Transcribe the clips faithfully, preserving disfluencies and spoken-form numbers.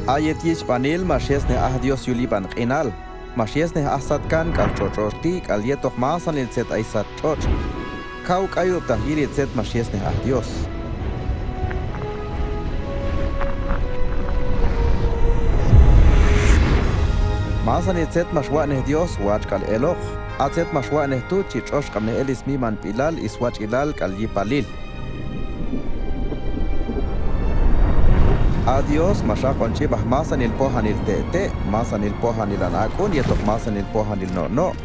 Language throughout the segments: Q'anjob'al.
A yet yichb'anil max yesnej aj Dios yul yib'an q'inal. Max yesnej aj satkan k'al tx'otx' tx'otx' ti' k'al yetoq masanil tzet ay sat tx'otx'. Kaw k'ayub'taq yili tzet max yesnej aj Dios. Masanil tzet max watx'nej Dios watx' k'al eloq. A tzet max watx'nej tu' chi tx'oxq'ab'nej el ismimanb'ilal, iswatx'ilal k'al yipalil. A Dios max aq'on ch'ib'aj masanil pojanil te' te', masanil pojanil an ak'un yetoq masanil pojanil no' no'.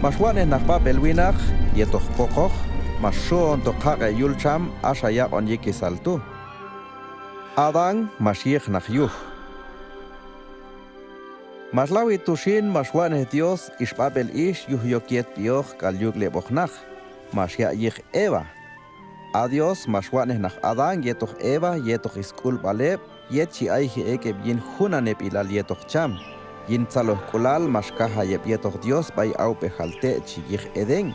Max watx'nej naq b'ab'el winaq yetoq poqoq, max xu'ontoq haq'e' yul txam, axa yaq'on yikisal tu'. Adán max yiq naq yuj. Max lajwi tu' xin max watx'nej Dios ix b'ab'el ix yuj yok yetb'ioq k'al yuk'leb'oq naq. Max yaq' yiq Eva. A Dios max watx'nej naq Adán yetoq Eva yetoq isk'ulb'al heb' yet chi ayji ek' heb' yin junaneb'ilal yetoq cham. Yin tzalojk'ulal max kajay heb' yetoq Dios b'ay awb'ejal te' chi yiq Edén.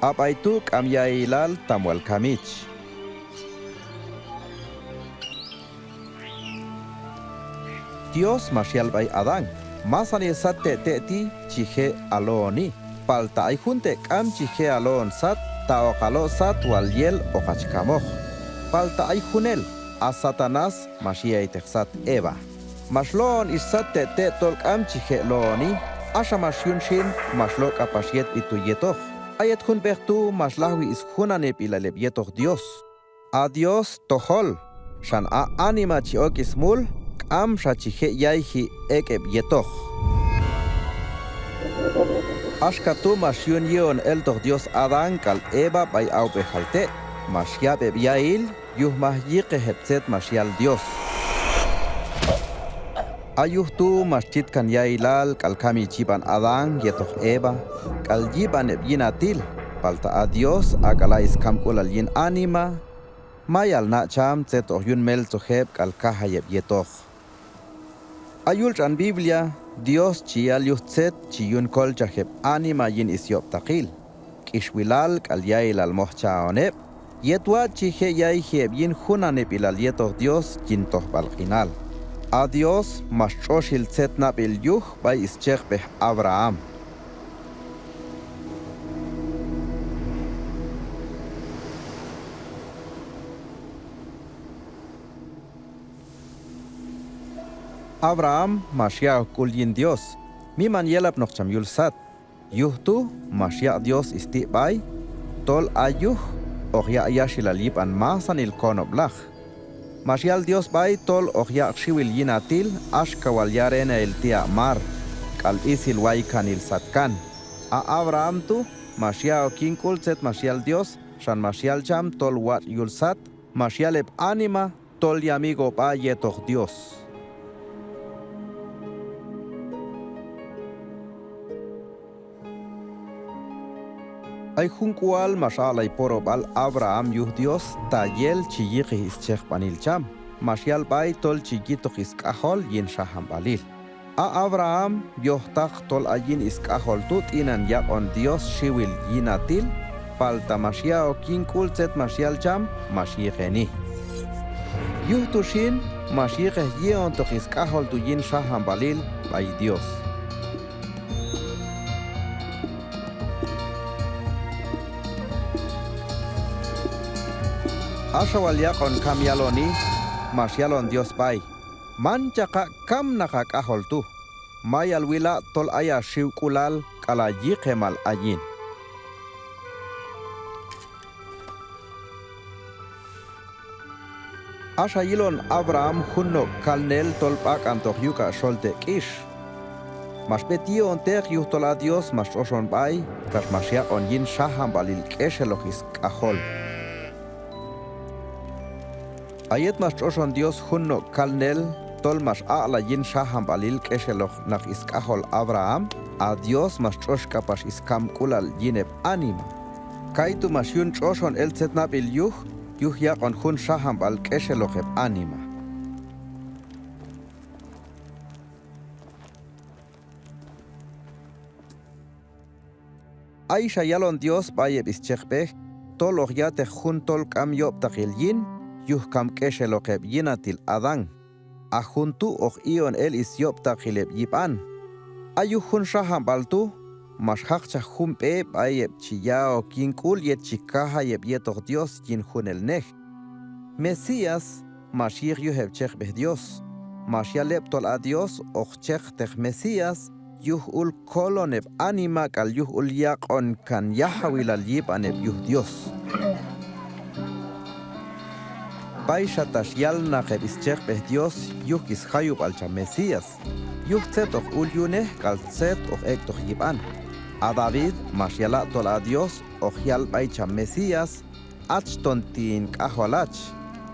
A b'ay tu' k'am yailal tam wal kamich. Dios max yal b'ay Adán: Masanil sat te' te' ti' chi je' alo'oni, palta ay jun te' k'am chi je' alo'on sat, ta oq alo' sat wal yel oq ach kamoq. Palta ay junel, a Satanás max yi' ayteq sat Eva. Max lo'on ix sat te' te' tol k'am chi je' lo'oni, axa max yun xin max lo' k'apax yetb'i tu' yetoq. A yet jun b'eq tu' max lajwi isjunaneb'ilal heb' yetoq Dios. A Dios tojol, xan a anima chi ok ismul, k'amxa chi je' yayji ek' heb' yetoq. Axka tu' max yun yi'on eltoq Dios Adán k'al Eva b'ay awb'ejal te', max yab' heb' yail yuj maj yiqej heb' tzet max yal Dios. A yuj tu' max chitkan yailal k'al kamich yib'an Adán yetoq Eva k'al yib'an heb' yinatil, palta a Dios ak'ala' iskamk'ulal yin anima, mayal na' cham tzet oq yun meltzoj heb' k'al kajay heb' yetoq. A yul tx'an Biblia, Dios chi yal yuj tzet chi yun kolchaj heb' anima yin isyob'taqil, k'ixwilal k'al yailal moj cha'on heb', yet watx' chi je' yayji heb' yin junaneb'ilal yetoq Dios yin tojb'al q'inal. A Dios max tx'ox il tzet nab'il yuj b'ay ischejb'ej Abraham. Abraham max ya'ok k'ul yin Dios, miman yelapnoq cham yul sat. Yuj tu' max yaq' Dios isti' b'ay tol a yuj oq yaq' yaxilal yib'an masanil konob'laq. Max yal Dios b'ay tol oq yaq' xiwil yinatil axka wal yarenahil ti' a' mar k'al b'isil waykanil satkan. A Abraham tu' max ya'ok yin k'ul tzet max yal Dios, xan max yal cham tol watx' yul sat, max yal heb' anima tol yamigo b'a yetoq Dios. Ay jun k'ual max aq'lay porob'al Abraham yuj Dios ta yel chi yiqej ischejb'anil cham, max yal b'ay tol chi yitoq isk'ajol yin xajanb'alil. A Abraham yojtaq tol a yin isk'ajol tu' t'inan yaq'on Dios xiwil yinatil, palta max ya'ok yin k'ul tzet max yal cham, max yiqeni. Yuj tu xin max yiqej yi'ontoq isk'ajol tu' yin xajanb'alil b'ay Dios. Axa wal yaq'on kam yaloni, max yalon Dios b'ay: Manchaq haq' kamnaq ha k'ajol tu', mayal wila' tol ay ha xiwk'ulal k'al ha yiqemal ayin. Axa yilon Abraham jun no' kalnel tol b'ak'antoq yuk'a' xol te' k'ix. Max b'et yi'onteq yujtol a Dios max tx'oxon b'ay kax max yaq'on yin xajanb'alil k'exeloq isk'ajol. A yet max tx'oxon Dios jun no' kalnel tol max aq'lay yin xajanb'alil k'exeloq naq isk'ajol Abraham, a Dios max tx'ox k'apax iskamk'ulal yin heb' anima. Kaytu' max yun tx'oxon el tzet nab'il yuj, yuj yaq'on jun xajanb'al k'exeloq heb' anima. Ayxa yalon Dios b'ay heb' ischejb'ej tol hoq ya'teq jun tol k'am yob'taqil yin, yuj kam k'exeloq heb' yinatil Adán. A jun tu' hoq i'on el is yob'taqil heb' yib'an. A yuj jun xajanb'al tu', max jaqchaj jun b'e b'ay heb' chi ya'ok yin k'ul yet chi kajay heb' yetoq Dios yin junelnej. Mesías max yiq yuj heb' cheqb'ej Dios. Max yal heb' tol a Dios hoq cheqteq Mesías, yuj ul kolon heb' anima k'al yuj ul yaq'on kan yajawilal yib'an heb' yuj Dios. Payxa tax yalnaq heb' is cheqb'ej Dios yuj is jayub'al cham Mesías, yuj tzet hoq ul yunej k'al tzet hoq ek'toq yib'an. A David max yala' tol a Dios hoq yal b'ay cham Mesías: Hach ton ti' hin k'ajol hach.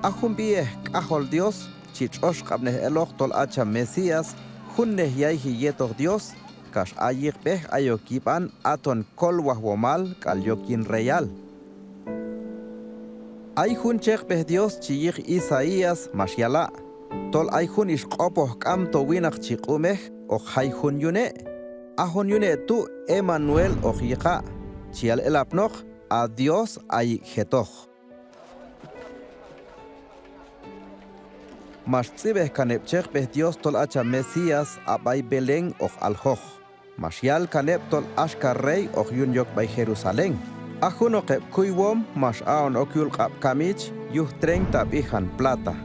A jun b'ihej k'ajol Dios chi tx'oxq'ab'nej eloq tol a cham Mesías junnej yayji yetoq Dios, kax a yiqb'ej ayok yib'an aton kolwajwomal k'al yok yin reyal. Ay jun cheqb'ej Dios chi yiq Isaías max yala' tol ay jun ix q'opoj k'amto winaq chi q'umej hoq jay jun yune'. A jun yune' tu' Emanuel hoq yiqa', chi yal elapnoq: A Dios ayik' jetoq. Max tz'ib'ej kan heb' cheqb'ej Dios tol a cham Mesías a b'ay Belén hoq aljoq. Max yal kan heb' tol axka rey hoq yun yok b'ay Jerusalén. A junoq heb' kuywom max a'on ok yul q'ab' kamich yuj treinta b'ijan plata.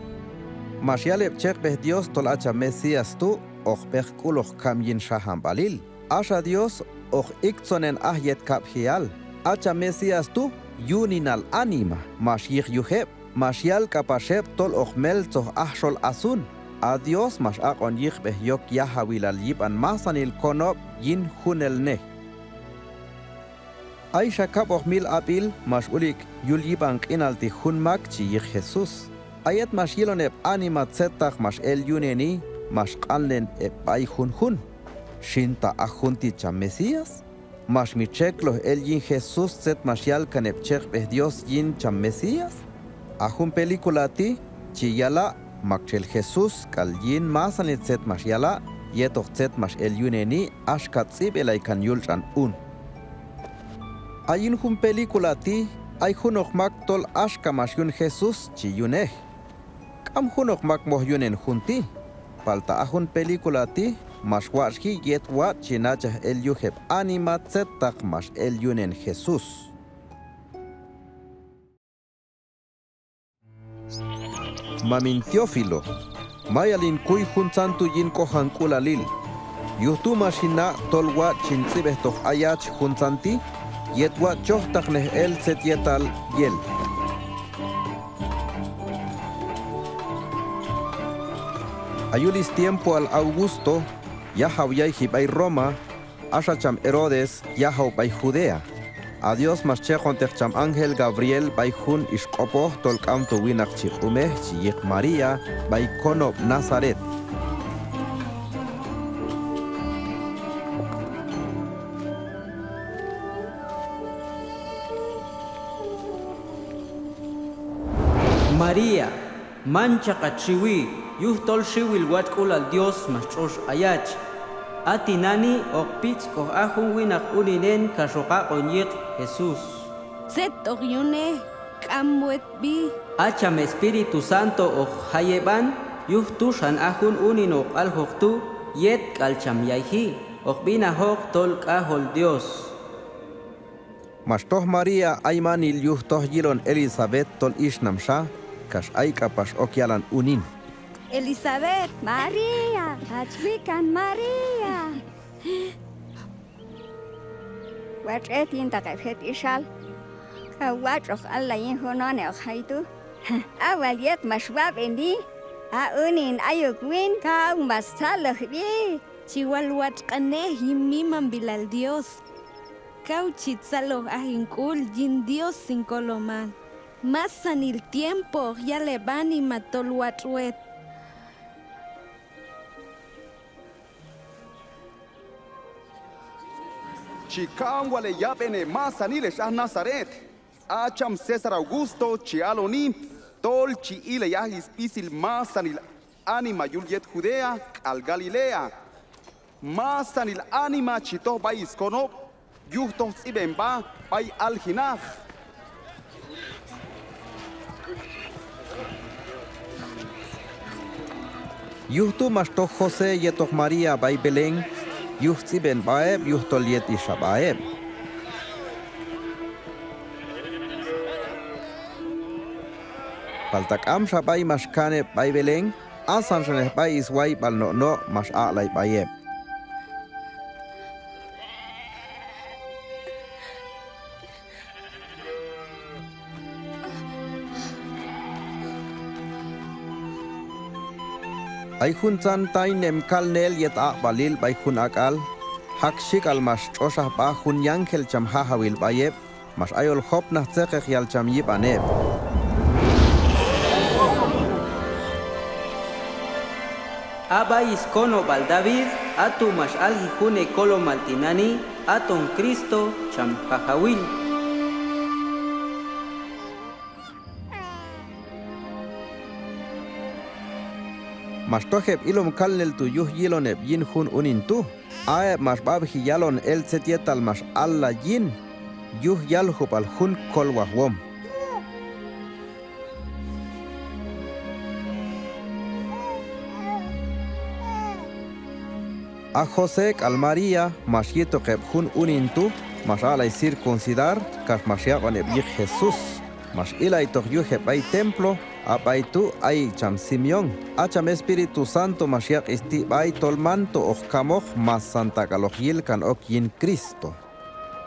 Max yal heb' cheqb'ej Dios tol a cham Mesías tu' hoq b'eqk'uloq kam yin xajanb'alil. Axa Dios hoq iktzonen aj yet kab'jial. A cham Mesías tu' yuninal anima max yiq yuj heb', max yal k'apax heb' tol hoq meltzoj aj xol asun. A Dios max aq'on yiqb'ej yok yajawilal yib'an masanil konob' yin junelnej. Ayxa kab'oq mil ab'il max ulik' yul yib'an q'inal ti' jun mak chi yiq Jesús. A yet max yilon heb' anima tzettaq max el yuneni, max q'anlen heb' b'ay junjun: ¿Xin ta a jun ti' cham Mesías? Max mi txekloj el yin Jesús tzet max yal kan heb' cheqb'ej Dios yin cham Mesías. A jun película ti' chi yala' maktxel Jesús k'al yin masanil tzet max yala' yetoq tzet max el yuneni axka tz'ib'elay kan yul tx'an un. A yin jun película ti' ay junoq mak tol axka max yun Jesús chi yunej. K'am junoq mak moj yunen jun ti', palta a jun película ti' max watx'ji yet watx' chi nachaj el yuj heb' anima tzettaq max el yunen Jesús. Mamin Teófilo, mayal hin kuy juntzan tu' yin k'ojank'ulalil. Yuj tu' max hin na' tol watx' chin tz'ib'ejtoq ayach juntzan ti', yet watx' chojtaqnej el tzet yetal yel. A yul is tiempoal Augusto, yajaw yayji b'ay Roma, axa cham Herodes yajaw b'ay Judea. A Dios max cheqonteq cham ángel Gabriel b'ay jun ix q'opoj tol k'amto winaq chi q'umej chi yiq María b'ay konob' Nazaret. María, manchaq hach xiwi, yujtol xiwil watx'k'ulal Dios max tx'ox ayach. A tinani' hoq pitzk'oj a jun winaq uninen kax hoq aq'on yiq Jesús. Tzet hoq yunej, k'am wetb'i. A cham Espíritu Santo hoq jayeb'an, yuj tu' xan a jun unin hoq aljoq tu' yet k'al cham yayji, hoq b'inajoq tol k'ajol Dios. Max toj María aymanil yuj toj yilon Elisabet tol ixnamxa, kax ay k'apax ok yalan unin: Elisabet. María, hach wikan María. Watx' het yintaq heb' jet ixal, kaw watx' hoq allay yin jun hune' hoq jay tu'. A wal yet max wab'eni, a unin ayok win kaw max tzalojb'i. Chi wal watx' q'anej yin mimanb'ilal Dios. Kaw chi tzaloj aj hin k'ul yin Dios hin Kolomal. Masanil tiempo hoq yal heb' anima tol watx' wet. Chi kam wal heyab'en heb' masanil hex aj Nazaret. A cham César Augusto chi aloni tol chi ilay aj is b'isil masanil anima yul yet Judea k'al Galilea. Masanil anima chi toj b'ay is konob' yuj toj tz'ib'en b'a b'ay aljinaq. Yuj tu' max toj José yetoq María b'ay Belén, yuj tz'ib'en sb'a heb' yujtol yet ix xa sb'a heb'. Palta k'amxa b'ay max kan heb' b'ay Belén, asan xanej b'ay swayb'al no' no' max aq'lay b'ay heb'. Ay juntzan taynem kalnel yet aq'b'alil b'ay jun ak'al, jaq xik'al max tx'oxaj sb'a jun yángel cham Jajawil b'ay heb', max ayol jopnaj tzeqeq yal cham yib'an heb'. A b'ay skonob'al David, a tu' max alji jun hekolomal tinani', aton Cristo cham Jajawil. Max toj heb' ilom kalnel tu' yuj yilon heb' yin jun unin tu'. A heb' max b'ab'ji yalon el tzet yetal max allay yin, yuj yaljub'al jun kolwajwom. A José k'al María max yitoq heb' jun unin tu', max aq'lay circuncidar, kax max yaq'on heb' yiq Jesús. Max ilaytoq yuj heb' b'ay templo, a b'ay tu' ayik' cham Simeón. A cham Espíritu Santo max yaq' sti' b'ay tol manto hoq kamoq masanta k'al hoq yil kan ok yin Cristo.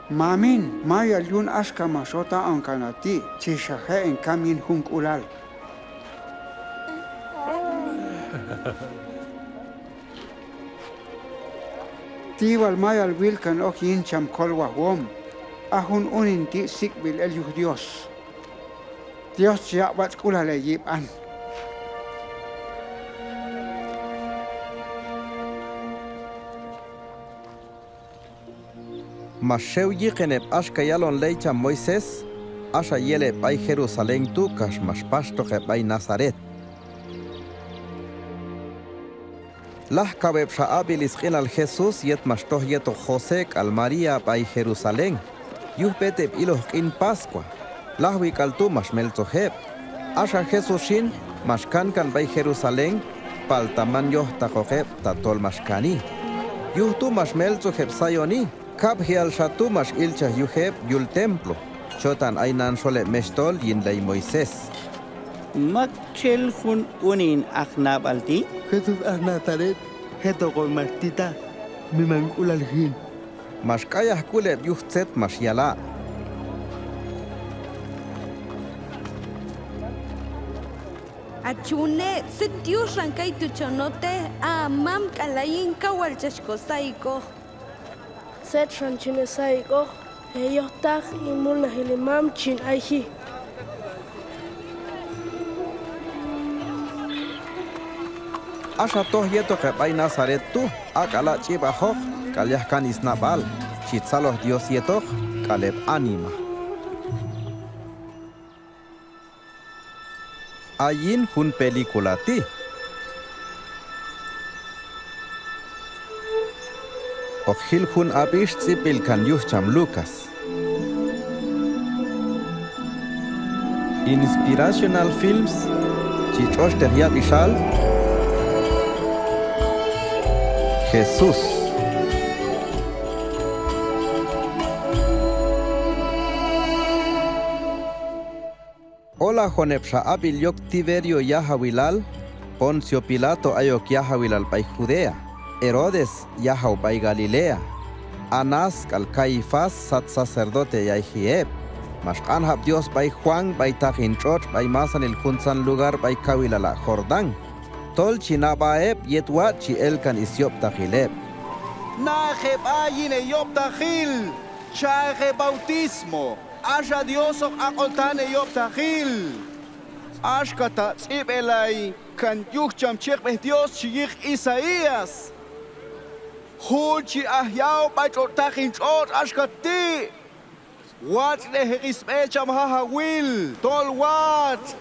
Mamin, mayal yun axka max hot haq'on kan ha ti', chi xa je' hin kam yin junk'ulal. Ti wal mayal wil kan ok yin cham kolwajwom, a jun unin ti' sik'b'il el yuj Dios. Dios chi yaq' watx'k'ulal heyib'an. Max xew yiqen heb' axka yalon ley cham Moisés, axa yel heb' b'ay Jerusalén tu' kax max paxtoq heb' b'ay Nazaret. Lajkaw heb' xa ab'il sq'inal Jesús yet max toj yetoq José k'al María b'ay Jerusalén, yuj b'et heb' iloj q'in Pascua. Lajwi k'al tu' max meltzoj heb'. Axa Jesús xin, max kankan b'ay Jerusalén, palta man yojtaqoq heb' tatol max kani. Yuj tu' max meltzoj heb' sayoni, kab'jialxa tu' max ilchaj yuj heb' yul templo, chotan aynan xol heb' mexhtol yin ley Moisés. Maktxel jun unin aj nab'al ti'? Jesús aj Nazaret, jetoq hon max tita, mimank'ulal jin. Max k'ayaj k'ul heb' yuj tzet max yala'. Hach une', tzet yuxan kaytu' chon hotej, a ha mam k'al hayin kaw wal chach ko sayik'oj. Tzet xan chin he sayik'oj, heyojtaq hin mulnajil hin mam chin ayji. Axa toj yetoq heb' b'ay Nazaret tu', ak'ala' ch'ib'ajoq k'al yaj kan snab'al, chi tzaloj Dios yetoq k'al heb' anima. A yin jun película ti'. Hoq jil jun ab'ix tz'ib'b'il kan yuj cham Lucas. Inspirational Films, chi tx'oxteq yab'ixal Jesús. Olajon heb' xa ab'il yok Tiberio yajawilal, Poncio Pilato ayok yajawilal b'ay Judea, Herodes yajaw b'ay Galilea, Anás k'al Caifás sat sacerdote yayji heb'. Max q'anjab' Dios b'ay Juan b'aytaq hin tx'otx' b'ay masanil juntzan lugar b'ay kawilal ha' Jordán, tol chi na sb'a heb' yet watx' chi el kan syob'taqil heb'. Naq heb'a yin heyob'taqil, cha'ej hebautismo, axa Dios hoq aq'oltan heyob'taqil. Axka ta' tz'ib'elay kan yuj cham chekb'ej Dios chi yiq Isaías: Jun chi aj yaw b'ay tx'otx' taq hin tx'otx' axka ti': Watx'nejeq sb'e cham Jajawil, tol watx'.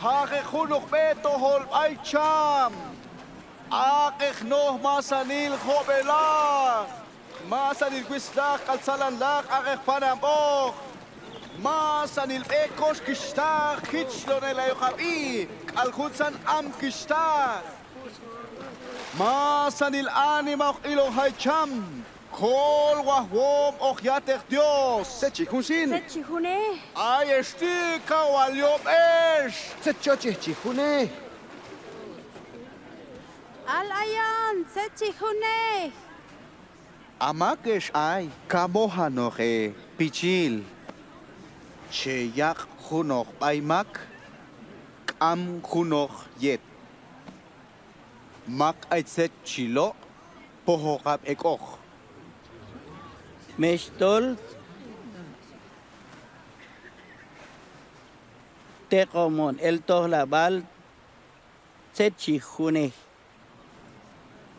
Jaqeq junoq b'e tojol b'ay cham. Aq'eq noj masanil job'elaq, masanil witzlaq k'al tzalanlaq aq'eq panamb'oq. Masanil b'e kox kixhtaq, jichlonel ayoq ab'i k'al juntzan am kixhtaq. Masanil anima hoq ilon jay cham. Kolwajwom hoq ya'teq Dios. Tzet chi jun xin? Tzet chi junej? Ayex ti', kaw wal yob' ex. Tzet chochej chi junej? Al ayon, tzet chi junej? A mak ex ay, ka mojanoq e pichil. Che yaq' junoq b'ay mak, k'am junoq yet. Mak ay tzet chi lo', pojoqab' ek'oq. Mextol, teq'om on el tojlab'al, tzet chi junej?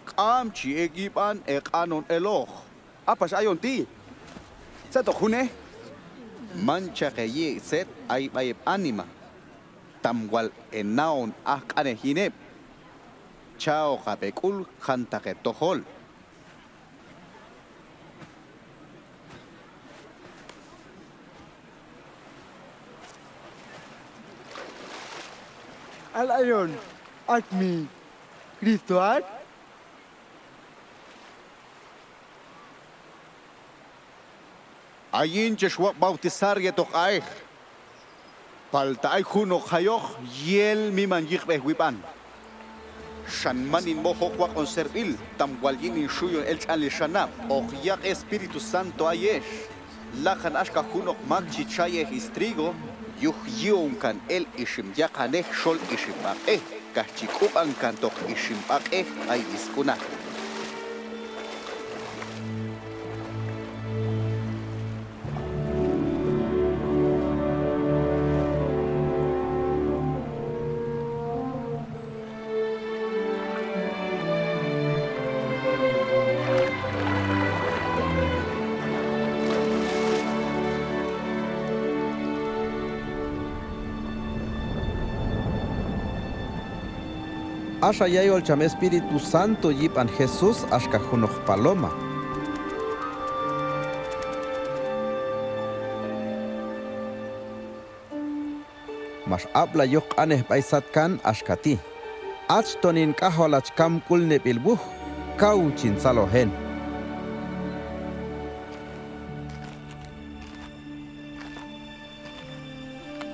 K'am chi ek' yib'an e q'anon eloq. A pax ayon ti'. Tzet hoq junej? Manchaq e yi' ek' tzet ay b'ay heb' anima. Tam wal e na'on aj q'anej yin heb'. Cha'oqab' e k'ul jantaq e tojol. Al ayon, ach mi Cristo ach? Ayin chex waq' bautizar yetoq a'ej. Palta ay junoq jayoq yel miman yiqb'ej wib'an. Xan man in moj ok waq'on servil, tam wal yin in xuyon el tx'anil xanab'. Hoq yaq' Espíritu Santo ayex. Lajan axka junoq mak chi txayej strigo, yuj yi'on kan el ixim yaqanej xol ixim b'aq'ej. Kax chi k'ub'an kantoq ixim b'aq'ej b'ay sk'unal. Axa yayol cham Espíritu Santo yib'an Jesús axka junoq paloma. Max ab'lay yuj q'anej b'ay satkan axka ti': Hach ton in k'ajol hach kamk'ulneb'il wuj, kaw chin tzaloj en.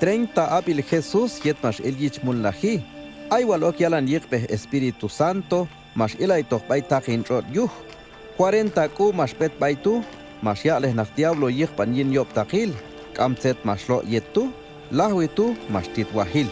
Treinta ab'il Jesús yet max el yich mulnaji. Ay wal ok yalan yiqb'ej Espíritu Santo, max ilaytoq b'ay taqin tx'otx' yuj. Cuarenta k'u max b'et b'ay tu', max yaq'lej naq diablo yiqb'an yin yob'taqil, k'am tzet max lo' yet tu', lajwi tu' max tit wajil.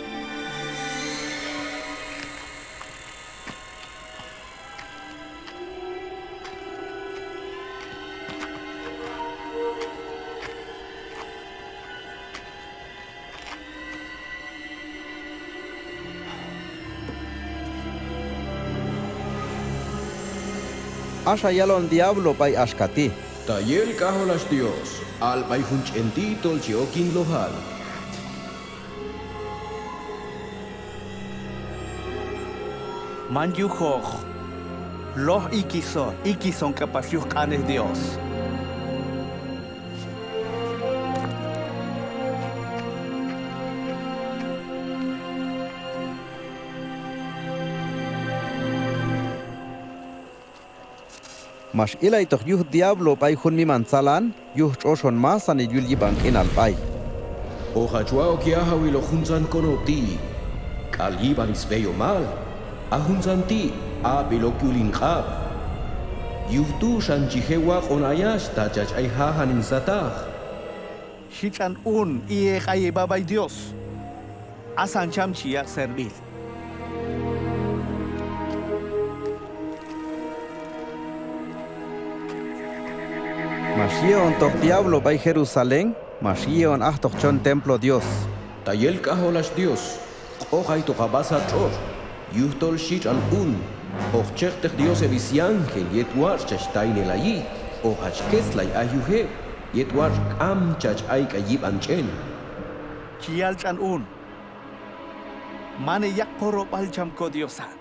Axa yalon diablo b'ay axka ti': Ta yel k'ajol hach Dios, al b'ay jun ch'en ti' tol chi ok yin lojal. Man yujoq, loj ikis on, ikis on k'apax yuj q'anej Dios. Max ilaytoq yuj diablo b'ay jun miman tzalan, yuj tx'oxon masanil yul yib'an q'inal b'ay. Hoq hach wa'ok yajawiloq juntzan konob' ti' k'al yib'an sb'eyomal, a juntzan ti' ab'il ok yul hin q'ab'. Yuj tu' xan chi je' waq'on ayach ta chach ay jajan hin sataq. Xhi tx'an un, i' ek' ay heb'a b'ay Dios. Asan cham chi yaq' servil. Max yi'ontoq diablo b'ay Jerusalén, max yi'on ajtoq chon templo Dios. Ta yel k'ajol hach Dios, q'ojaytoq hab'a sat tx'otx', yujtol xhi tx'an un: Hoq cheqteq Dios heb' syángel yet watx' chach taynelayi, hoq hach ketzlay ay yuj heb' yet watx' k'am chach ayk'ay yib'an ch'en. Chi yal tx'an un: Man heyaq' porob'al cham ko Diosan.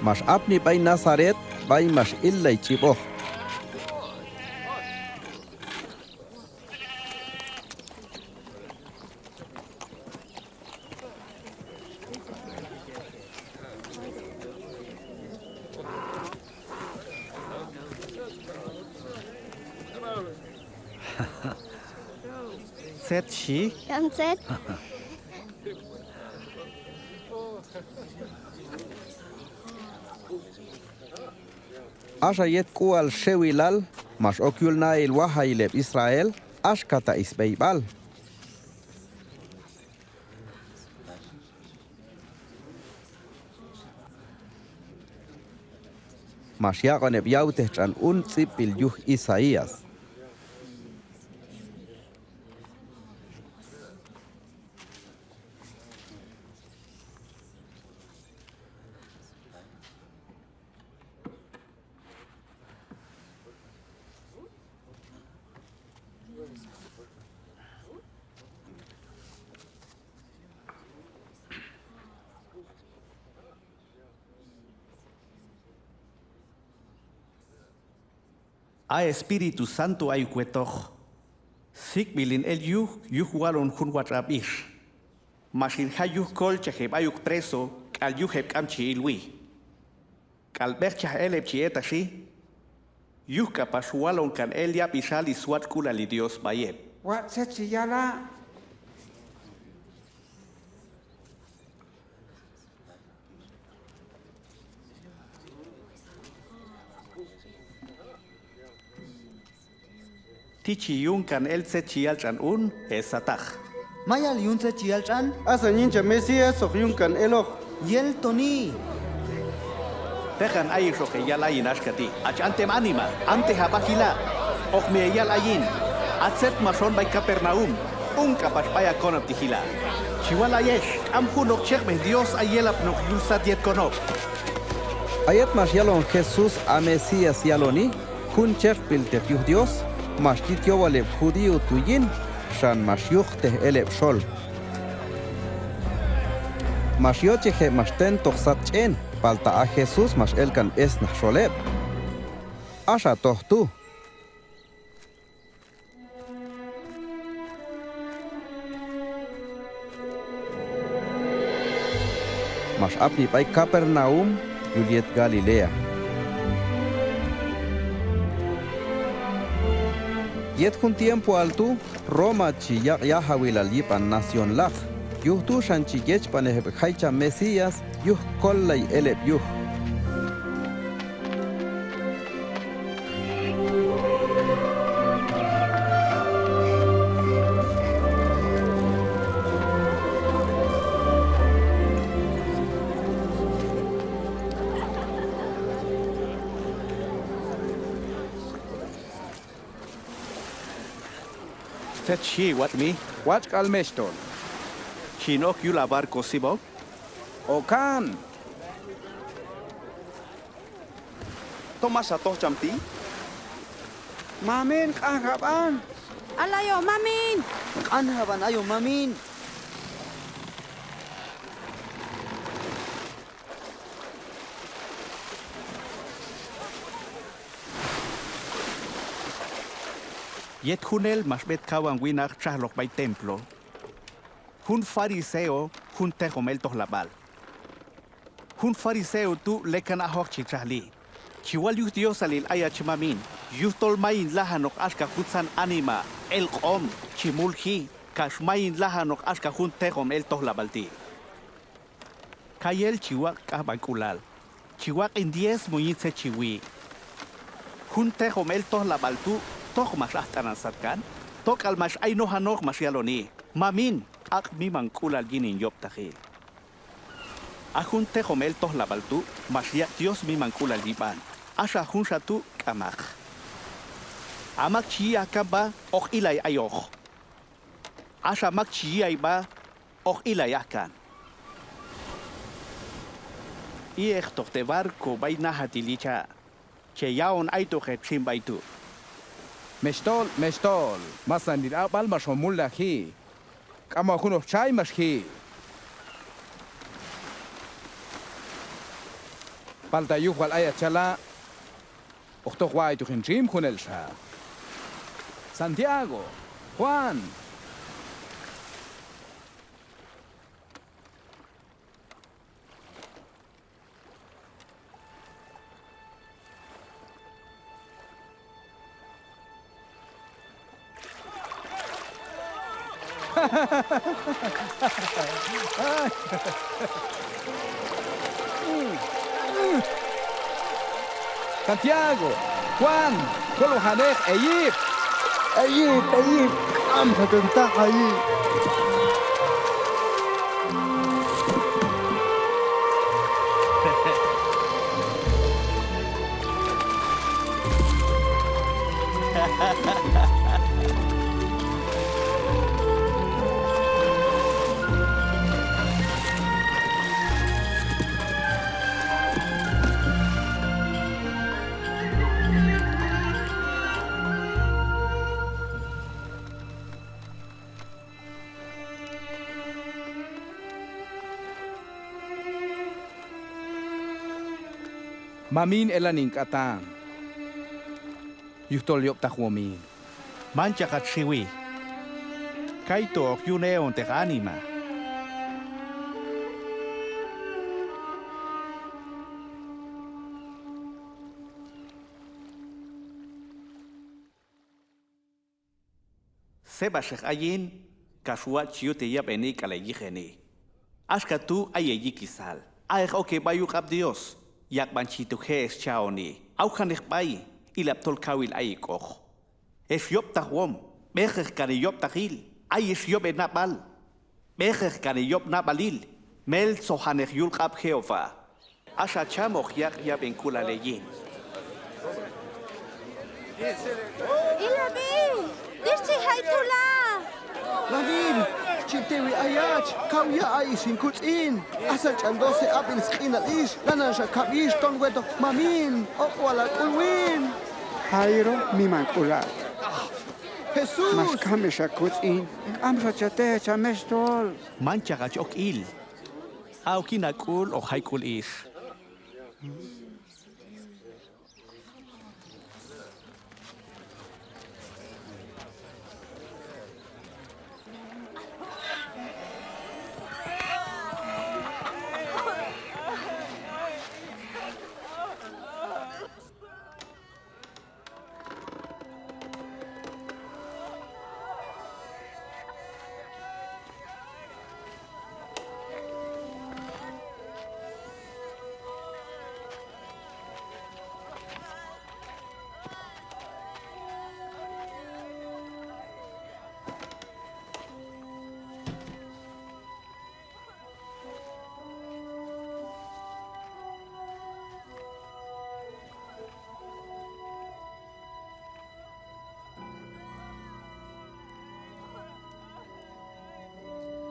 Max apni b'ay Nazaret, b'ay max illay ch'ib'oq. Tzet xhi? K'am tzet. Axa yet k'ual xewilal, max ok yul nahil wajayil heb' Israel, axka ta' sb'eyb'al. Max yaq'on heb' yawtej tx'an un tz'ib'b'il yuj Isaías. A Espíritu Santo ayok wetoq. Sik'b'il hin el yuj, yuj walon jun watx' ab'ix. Max hin jay yuj kolchaj heb' ayok preso k'al yuj heb' k'am chi ilwi. K'al b'eqchaj el heb' chi etaxi, yuj k'apax walon kan el yab'ixal swatx'k'ulalil Dios b'ay heb'. Watx' tzet chi yala'. Ti' chi yun kan el tzet chi yal tx'an un, e sataq. Mayal yun tzet chi yal tx'an. Asan yin cham Mesías hoq yun kan eloq. Yel toni. Teqan ayexoq heyal ayin axka ti'. Hach antem anima, antej hab'a jila'. Hoq mi heyal ayin. Ha tzet max on b'ay Capernaum, un k'apax b'ay hakonob' ti' jila'. Chi wal ayex, k'am junoq cheqb'ej Dios ay yelapnoq yul sat yet konob'. A yet max yalon Jesús ha Mesías yaloni, jun cheqb'ilteq yuj Dios, max yit yowal heb' judío tu' yin, xan max yuqtej el heb' xol. Max yochej heb' max tentoq sat ch'en, palta a Jesús max el kan b'esnaj xol heb'. Axa toj tu'. Max apni b'ay Capernaum, yul yet Galilea. Yet jun tiempoal tu', Roma chi yaq' yajawilal yib'an nacionlaq. Yuj tu' xan chi yechb'anej heb' jay cham Mesías, yuj kollay el heb' yuj. Tzet xhi, watx' mi? Watx' k'al mextol. Chin ok yul ha barco, Simón? Okan. Tom max hatoj cham ti'? Mamin, q'anjab'an. Al ayon, mamin. Q'anjab'an ayon, mamin. Yet junel max b'et kawan winaq txajloq b'ay templo, jun fariseo, jun teqom el tojlab'al. Jun fariseo tu' lekan ajoq chi txajli. Chi wal yuj Diosalil ayach, mamin, yujtol mayin lajanoq axka juntzan anima elq'om chi mulji, kax mayin lajanoq axka jun teqom el tojlab'al ti'. Kayel chi waq' k'ajb'ank'ulal, chi waq'in diezmo yin tzet chi wi'. Jun teqom el tojlab'al tu' tok max aj t'anan satkan, tok'al max ay nojanoq max yaloni: Mamin, aq' mimank'ulal yin hin yob'taqil. A jun teqom el tojlab'al tu' max yaq' Dios mimank'ulal yib'an, axa junxa tu' k'amaq. A mak chi yi' aj kan b'a, hoq ilay ayoq. Axa mak chi yi' ay b'a, hoq ilay aj kan. I'ektoq te' barco b'ay najatil yicha'. Che ya'on aytoq heb' xin b'ay tu'. Mextol, mextol, masanil aq'b'al max on mulnaji. K'am junoq txay max ji'. Palta yuj wal ayach chala', hoq toj wa'aytoq hin txim junelxa. Santiago, Juan. Santiago, Juan, kolwajaneq, eyip. Eyip, eyip, k'amxa ton taqayi. Mamin, elan hin k'atan, yujtol yob'tajwom hin. Manchaq hach xiwi. Kaytu' hoq yun eonteq anima. Seb'axeq ayin, kax watx' chi yute yab'eni k'al heyiqeni. Axka tu' ay heyikisal. A'eq ok heb'a yul q'ab' Dios, yaqb'an chi tu' je' hex cha'oni. Awjaneq b'ay, ilab' tol kawil ayek'oq. Hex yob'tajwom, b'eqeq kan heyob'taqil, ayex yob' henab'al. B'eqeq kan heyob' nab'alil, meltzojaneq yul q'ab' Jehová. Axa cham hoq yaq' yab'enk'ulal heyin. Ilab'i, tix chi jay tu' la. Mamin, chin tewi ayach, kaw ya' ayex hin kutz'in. Asan ch'an doce ab'il sq'inal ix, lananxa kab' ix ton wetoq, mamin, oq' wal hak'ul win. Jairo, mimank'ulal. Jesús. Max kam ix hakutz'in, k'amxa cha teej hach ha mexhtol. Manchaq hach ok il. A ok yin hak'ul hoq jayk'ul ix.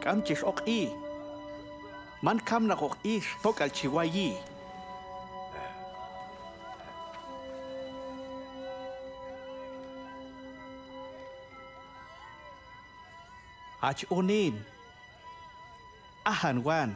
K'am chex oq'i. Man kamnaqoq ix, tok'al chi wayi. Hach unin, ajan wan.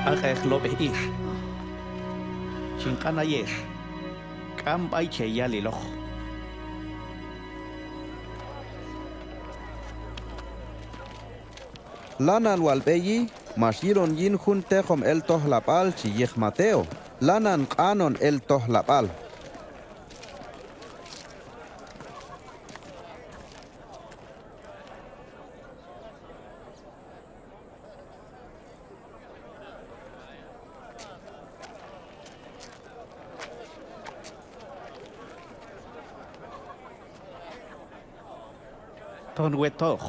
Aq'eq lob'ej ix. Chin q'an ayex, k'am b'ay che yaliloq. Lanan wal b'eyi max yilon yin jun teqom el tojlab'al chi yiq Mateo. Lanan q'anon el tojlab'al. Ton wetoq.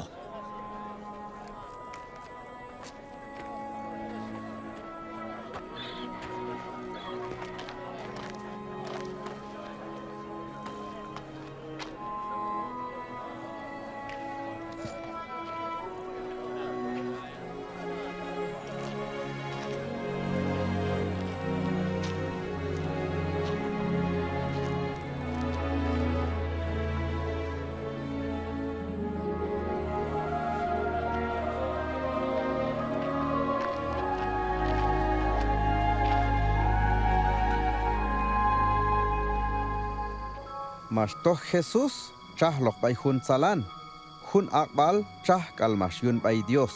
Max toj Jesús txajloq b'ay jun tzalan, jun aq'b'al txaj k'al max yun b'ay Dios.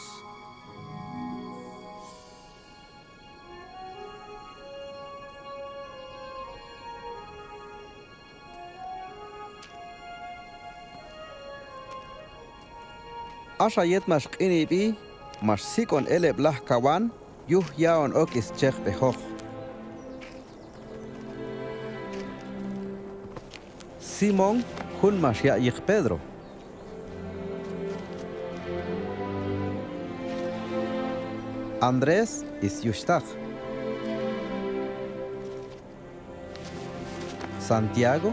Axa yet max q'inib'i, max sik'on el heb' lajkawan yuj ya'on ok schejb'ejoq. Simón, jun max yaq' yiq Pedro. Andrés, syuxhtaq. Santiago.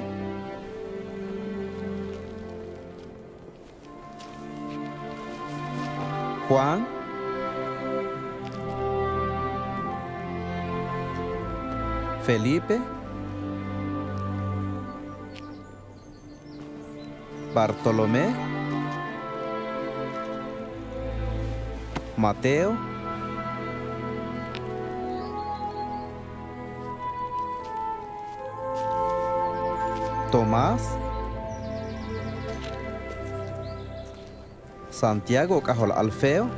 Juan. Felipe. Bartolomé. Mateo. Tomás. Santiago k'ajol Alfeo.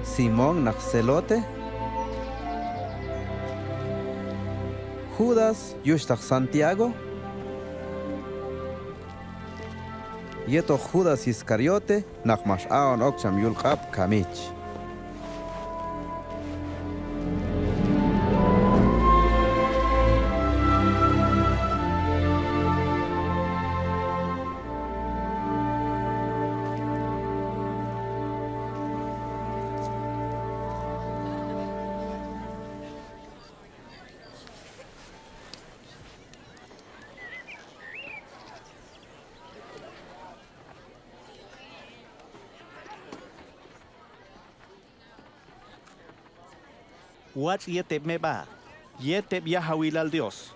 Simón naq Zelote. Judas yuxhtaq Santiago. Yetoq Judas Iscariote naq max a'on ok cham yul q'ab' kamich. Watx' yet heb' meb'a', yet heb' yajawilal Dios.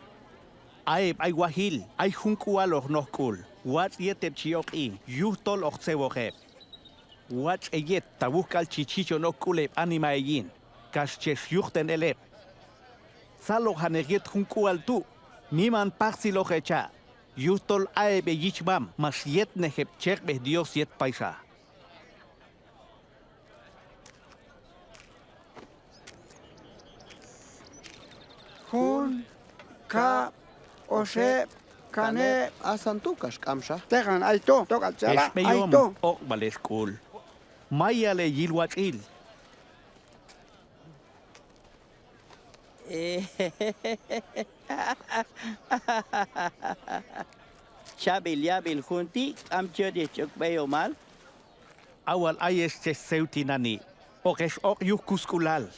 A heb' ay wajil, ay jun k'ual hoq noj k'ul. Watx' yet heb' chi oq'i, yujtol hoq tzewoj heb'. Watx' heyet, ta wuj k'al chi chichon ok k'ul heb' anima heyin, kax chex yujten el heb'. Tzalojaneq yet jun k'ual tu', miman pajtziloq hecha', yujtol a heb' heyichmam max yetnej heb' chejb'ej Dios yet payxa. Jun, kab', oxeb', kaneb'. Asan tu' kax k'amxa. Teqan ay to, tok'al ch'ala', ay to. Ex b'eyom, oq'b'al ex k'ul. Mayal heyil watx'il. Chab'il yab'il jun ti', k'am chi yochej ch'ok b'eyomal. A wal ayex chex tzew tinani', hoq ex oq' yuj kusk'ulal.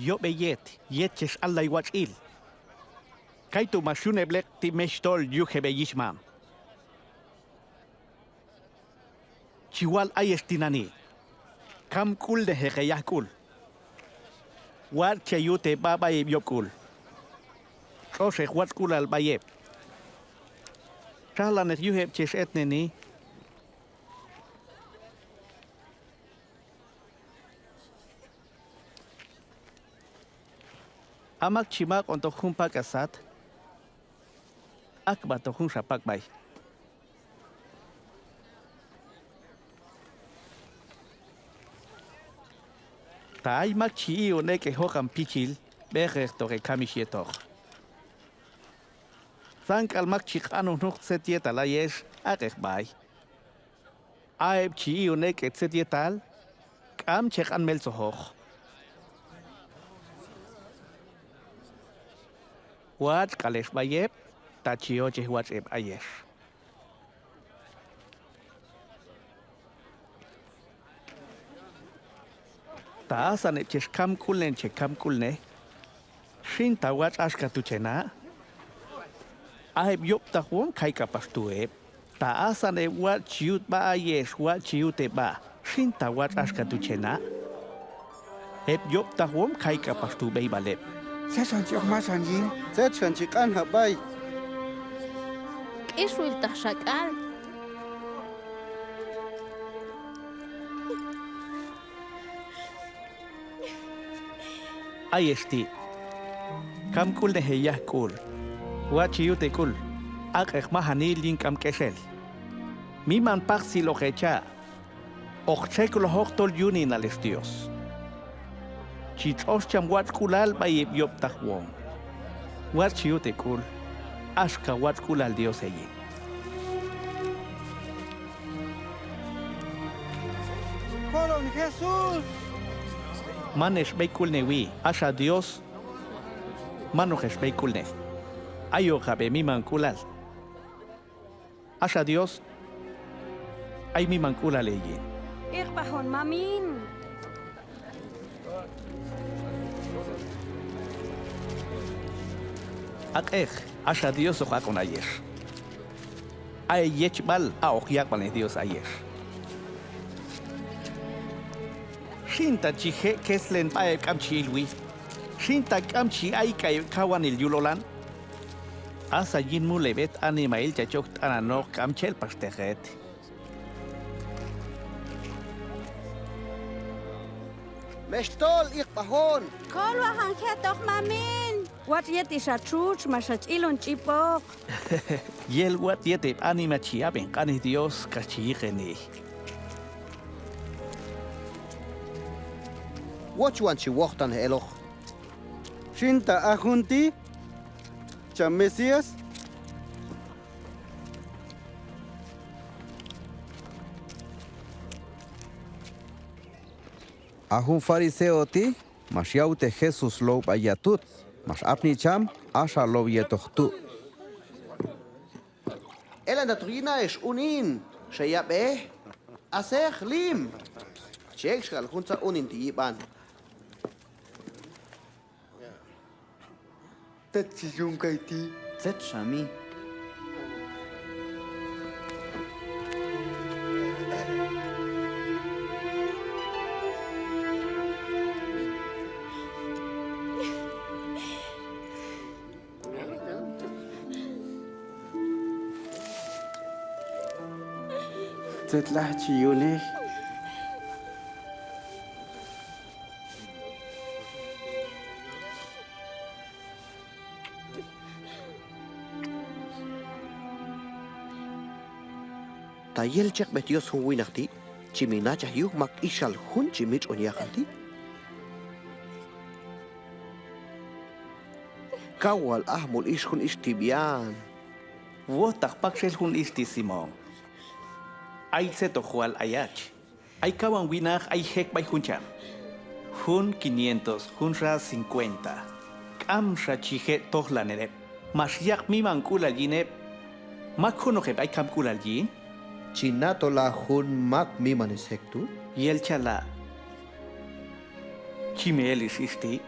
Yob' heyet, yet chex allay watx'il. Kaytu' max yun heb' leq'ti' mexhtol yuj heb' heyichmam. Chi wal ayex tinani', kamk'ulnejeq heyajk'ul. Watx' che yut heb'a b'ay heb' yob' k'ul. Tx'oxeq watx'k'ulal b'ay heb'. Txajlaneq yuj heb' chex etneni. A mak chi maq'ontoq jun pak'as sat, ak'b'atoq junxa pak' b'ay. Ta ay mak chi i'on ek' hejoqan pichil, b'eqeqtoq hekamix yetoq. Tzan k'al mak chi q'anon junoq tzet yetal ayex, aq'eq b'ay. A heb' chi i'on ek' hetzet yetal, k'am che q'an meltzojoq. Watx' k'al ex b'ay heb', ta chi yochej watx' heb' ayex. Ta asan heb' chex kamk'ulnen che kamk'ulnej, xin ta watx' axka tu' che na'. A heb' yob'taqwom kay k'apax tu' heb'. Ta asan heb' watx' chi yut sb'a ayex, watx' chi yut heb'a, xin ta watx' axka tu' che na'. Heb' yob'taqwom kay k'apax tu' b'eyb'al heb'. Tzet xan chi ok masan yin. Tzet xan chi q'anjab' b'ay. K'ixwiltaq xak'al. Ayex ti', kamk'ulnej heyajk'ul, watx' chi yut hek'ul, aq'eq majanil yin k'am k'exel. Miman paqtzil hoq hecha', hoq txekloj ok tol yuninal ex Dios. Chi tx'ox cham watx'k'ulal b'ay heb' yob'taqwom. Watx' chi yut hek'ul, axka watx'k'ulal Dios heyin. Kolon Jesús. Man ex b'eyk'ulnewi, axa Dios man hoq ex b'eyk'ulnej. Ayokab' hemimank'ulal. Axa Dios ay mimank'ulal heyin. Iqb'aj on mamin. Aq'eq, axa Dios hoq aq'on ayex. A heyechb'al, a hoq yaq'b'alnej Dios ayex. Xin ta chi je' keslen b'ay heb' k'am chi ilwi. Xin ta k'am chi ayk'ay heb' kawanil yul olan. Asan yin mul heb' het animahil chach ok t'ananoq k'am chel paxteq het. Mextol, iqb'aj on. Kolwajan jetoq mamin. Watx' yet ix ha txutx max hach ilon ch'ib'oq. Yel watx' yet heb' anima chi ab'en q'anej Dios kax chi yiqeni. Wochwan chi wojtaqnej eloq. Xin ta a jun ti' cham Mesías. A jun fariseo ti' max yawtej Jesús low b'ay yatut, max apni cham, axa low yetoq tu'. Elantatoq yin a ex unin, xeyab'ej, aseq, lim. Chi ek' xal juntzan unin ti' yib'an. Tzet chi yun kay ti'? Tzet xami? Tzetlaj chi yunej. Ta yel chekb'ej Dios jun winaq ti', chi mi nachaj yuj mak ix xal jun chi mitx'on yaqan ti'. Kaw wal ajmul ix jun ix ti' b'ian. Wojtaq pax el jun ix ti' Simón. Ay tzet hoq wal ayach. Ay kawan winaq ay jek' b'ay jun cham. Jun quinientos, junxa cincuenta. K'amxa chi je' tojlanel heb'. Max yaq' mimank'ulal yin heb'. Mak junoq heb' ay kamk'ulal yin? Chi na tol a jun mak miman sjek' tu'. Yel chala'. Chi mi el ix ix ti'.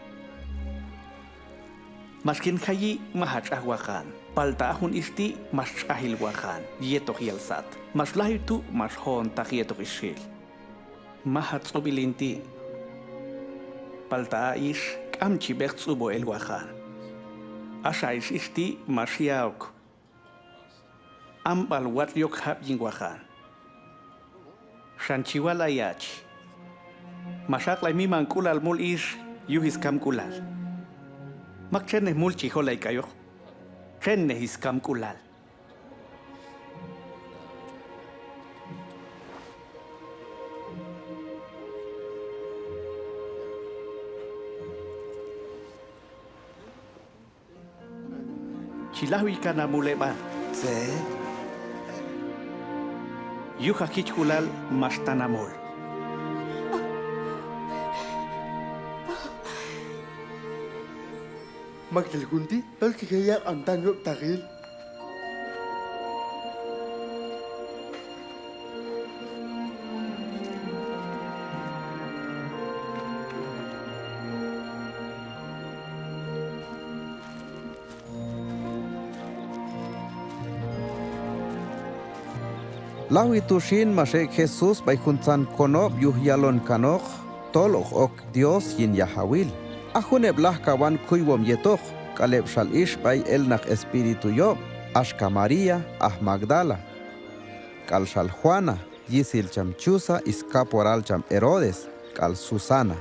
Max kin jayi maj ha tx'aj waqan, palta a jun ix ti' max tx'ajil waqan yetoq yel sat. Max lajwi tu' max jontaq yetoq ix xil. Maj ha tz'ub'il hin ti', palta a ix k'am chi b'eq tz'ub'o el waqan. Axa ix ix ti' max ya' ok amb'al watx' yok jab' yin waqan. Xan chi wal ayach. Max aq'lay mimank'ulal mul ix yuj skamk'ulal. Mak txennej mul chi jolay k'ayoq. Txennej skamk'ulal. Chi lajwi kan ha mul heb'an. Tzet? Yuj ha jichk'ulal max tan ha mul. Maktxel jun ti' tol chi je' yaq'on tan yob'taqil. Lajwi tu' xin max ek' Jesús b'ay juntzan konob' yuj yalon kanoq tol hoq ok Dios yin yajawil. A jun heb' lajkawan kuywom yetoq, k'al heb' xal ix b'ay elnaq espíritu yob', axka María aj Magdala, k'al xal Juana, yisil cham Chuza, is kaporal cham Herodes, k'al Susana.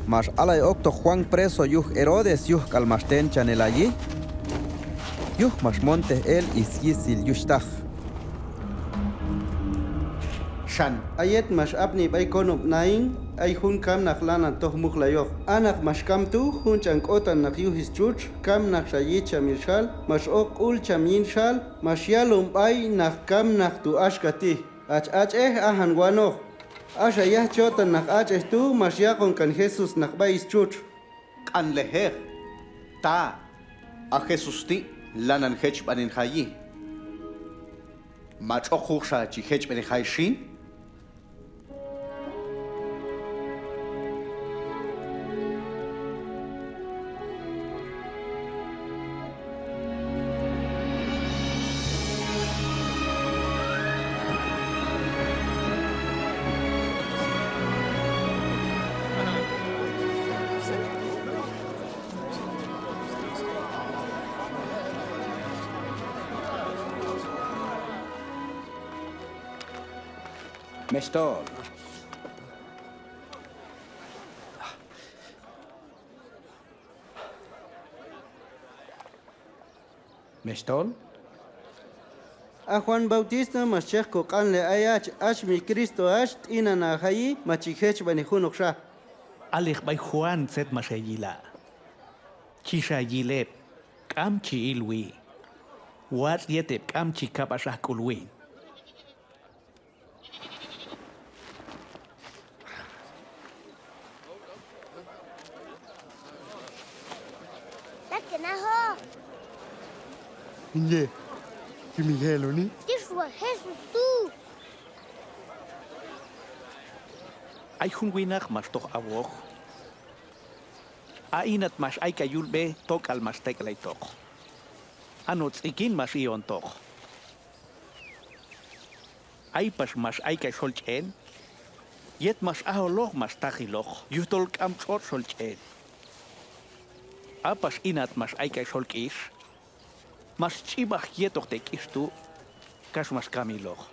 Max alay oktoq Juan preso yuj Herodes, yuj k'al max tenchanelayi. Yuj max montej el syisil yuxhtaq. Xan. A yet max apni b'ay konob' Naín, ay jun kamnaq lanan toj muqlayoq. A naq max kam tu', jun ch'an k'otan naq yuj stxutx, kamnaqxa yichamil xal, max oq sk'ul cham yin xal, max yalon b'ay naq kamnaq tu' axka ti': Hach ach'ej, ajan wanoq. Axa yaj chotan naq ach'ej tu', max yaq'on kan Jesús naq b'ay stxutx. Q'anlejeq, ta, a Jesús ti' lanan jechb'anen jayi. Ma tx'oq junoqxa chi jechb'anej jay xin? Mextol. Mextol. A Juan Bautista max chej koq'anlej ayach, hach mi Cristo hach, t'inan ha jayi, ma chi jechb'anej junoqxa. Alej b'ay Juan tzet max heyila'. Chi xa yil heb', k'am chi ilwi. Watx' yet heb' k'am chi kab'ax aj k'ulwi. Ay jun winaq max toj awoj. A inat max ayk'ay yul b'e, tok'al max tek'laytoq. A no' tz'ikin max i'ontoq. Ay pax max ayk'ay xol ch'en, yet max ajoloq max taqiloq, yujtol k'am tx'otx' xol ch'en. A pax inat max ayk'ay xol k'ix, max ch'ib'aj yetoq te' k'ix tu', kax max kamiloq.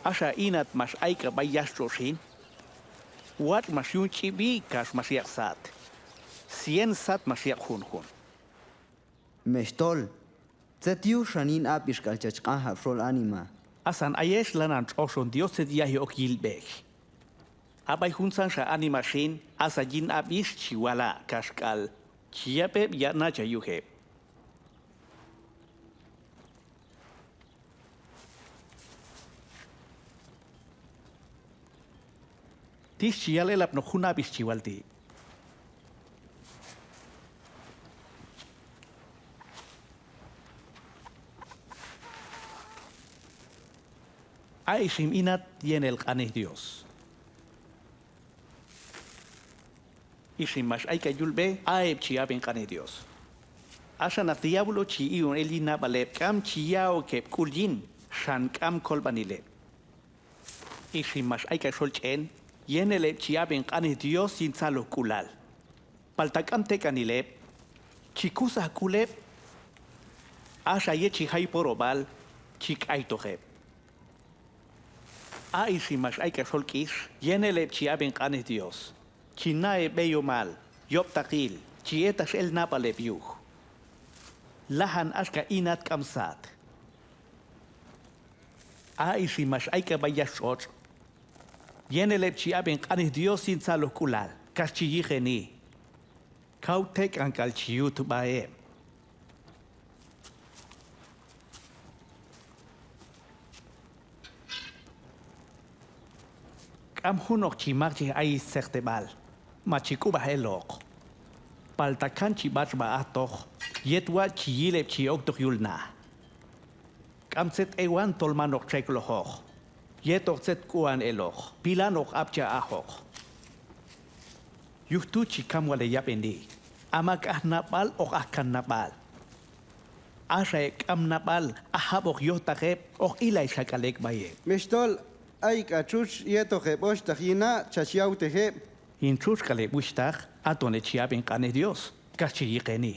Axa inat max ayk'ay b'ay yach tx'otx' xin, watx' max yun ch'ib'i kax max yaq' sat. Cien sat max yaq' junjun. Mextol, tzet yuj xan yin ab'ix k'al chach q'anjab' xol anima. Asan ayex lanan tx'oxon Dios tzet yayji ok yilb'ej. A b'ay juntzanxa anima xin, asan yin ab'ix chi wala' kaxk'al chi yab' heb' yaq' nachaj yuj heb'. Tix chi yal elapnoq jun ab'ix chi wal ti'. A ixim inat yen el q'anej Dios. Ixim max ayk'ay yul b'e, a heb' chi ab'en q'anej Dios. Axa naq diablo chi i'on el yin nab'al heb', k'am chi ya'ok heb' k'ul yin, xan k'am kolb'anil heb'. Ixim max ayk'ay xol ch'en, yen el heb' chi ab'en q'anej Dios yin tzalojk'ulal. Palta k'am tek'anil heb', chi kusaj k'ul heb', axa yet chi jay porob'al, chi k'aytoq heb'. A ixim max ayk'ay xol k'ix, yen el heb' chi ab'en q'anej Dios, chi na heb' b'eyomal, yob'taqil, chi etax el nab'al heb' yuj. Lajan axka inat k'am sat. A ixim max ayk'ay b'ay yach tx'otx', yen el heb' chi ab'en q'anej Dios yin tzalojk'ulal, kax chi yiqeni. Kaw tek'an k'al chi yut sb'a heb'. K'am junoq chi maqchej ay stzeqteb'al, ma chi k'ub'aj eloq. Palta kan chi b'atx sb'a ajtoq, yet watx' chi yil heb' chi oktoq yul na. K'am tzet ewan tol man hoq txeklojoq. Yetoq tzet k'uan eloq, pilan hoq apcha ajoq. Yuj tu' chi kam wal heyab'eni. A mak aj nab'al hoq aj kan nab'al. Axa heb' k'am nab'al, a jab'oq yojtaq heb', hoq ilay xak'al ek' b'ay heb'. Mextol, ay k'al txutx yetoq heb' oxhtaq yin na', chach yawtej heb'. Hin txutx k'al heb' wuxhtaq, haton heb' chi ab'en q'anej Dios, kax chi yiqeni.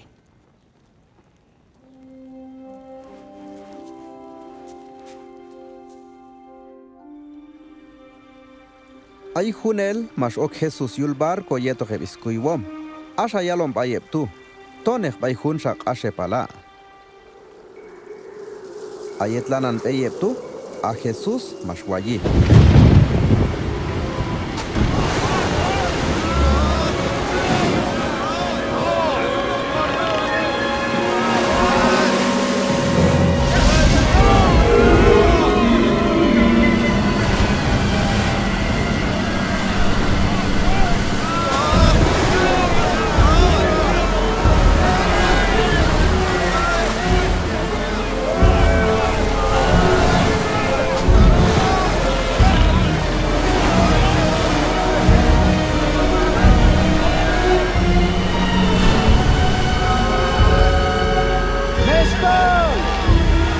Ay junel max ok Jesús yul barco yetoq heb' skuywom. Axa yalon b'ay heb' tu': Toneq b'ay junxa q'axepala'. A yet lanan b'ey heb' tu', a Jesús max wayi. ¡Mextol!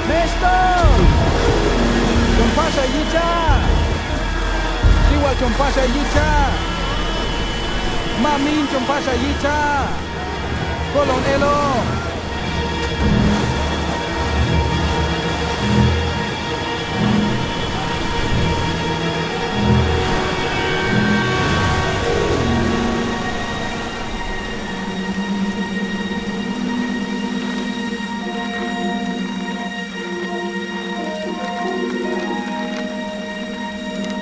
¡Mextol! Chon pax a yicha'. Xiwal chon pax a yicha'. Mamin, chon pax a yicha'. Kolon eloq.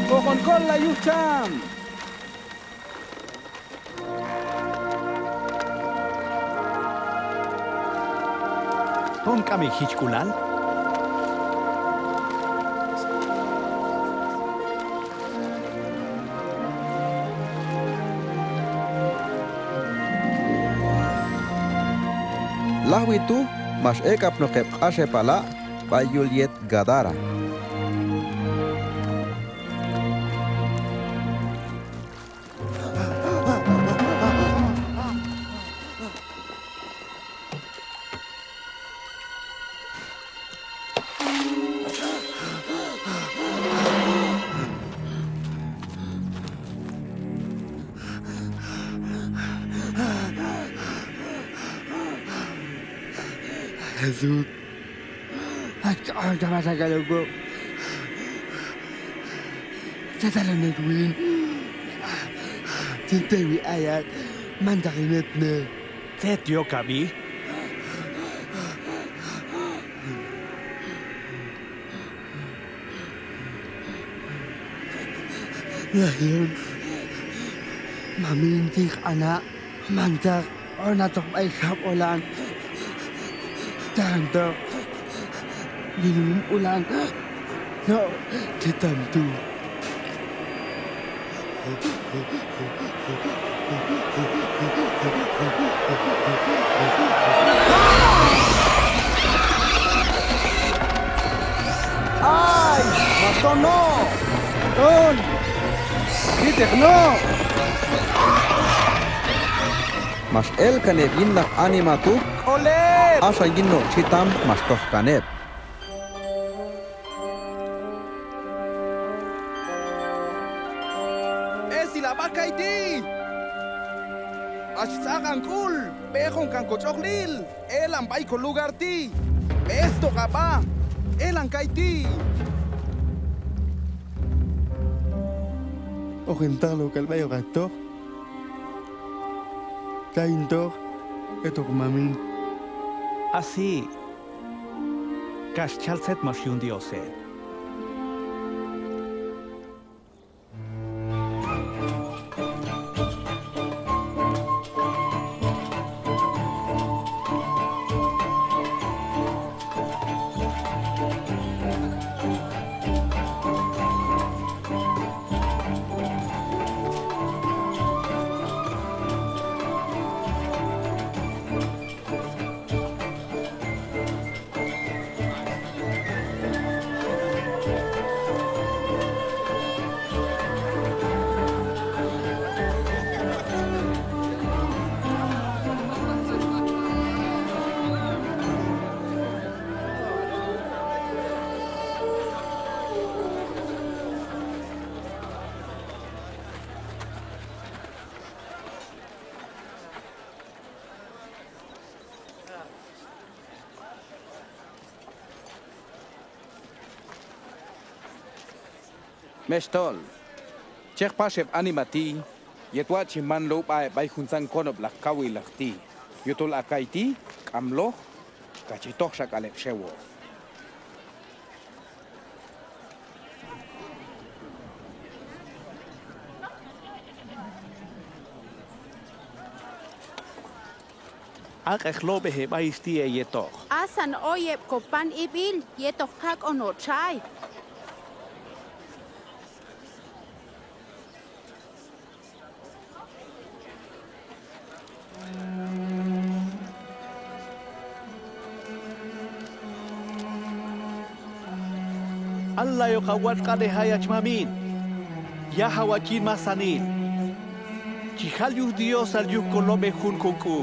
Hoqon kollay yuj cham. Tom k'am hejichk'ulal. Lajwi tu' max ek'apnoq heb' q'axepala' b'ay yul yet Gadara. Jesús. Ay, ay, ya basta, kalokoq. Tzetalon hech win. Chin tewi ayat, mantaq hin etnej. Tzet yok hab'i? Layon, mamin, chin q'ana', mantaq hon hatoq b'ay xab' olan. Tajantoq yin jun b'ulan no' tzetam tu'. ¡Ay! ¡Max ton no'! ¡Ton! ¡Titeq no'! Max el kan heb' yin naq anima tu'. ¡K'oleb'! Axa yin no' txitam max toj kan heb'. B'esil hab'a kayti'. Hach tz'aqan k'ul, b'eqon kan ko tx'oqlil. Elan b'ay ko lugar ti'. B'estoq hab'a. Elan kayti'. Hoqin taqlo k'al b'ay hoqach toj. Tayin toj hetoq mamin. Asi. Kax chal tzet max yun Dios heb'. Mextol, Chej pax heb' anima ti' yet watx' chi man low b'a heb' b'ay juntzan konob'laq kawilaq ti', yujtol a kayti' k'am loj, kax chi tojxak'al heb' xewoq. Aq'eq lob'ej heb'ay ix ti' heyetoq. Asan oyeb' kopan ib'il yetoq kaq'on hotxay. Allayoqab' watx' q'anej hayach mamin, yajaw hach yin masanil. Chi jal yuj Diosal yuj kolob'ej junjun k'u.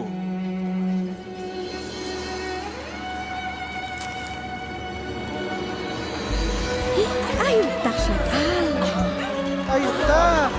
Ayoktaj xa k'al. Ayoktaj.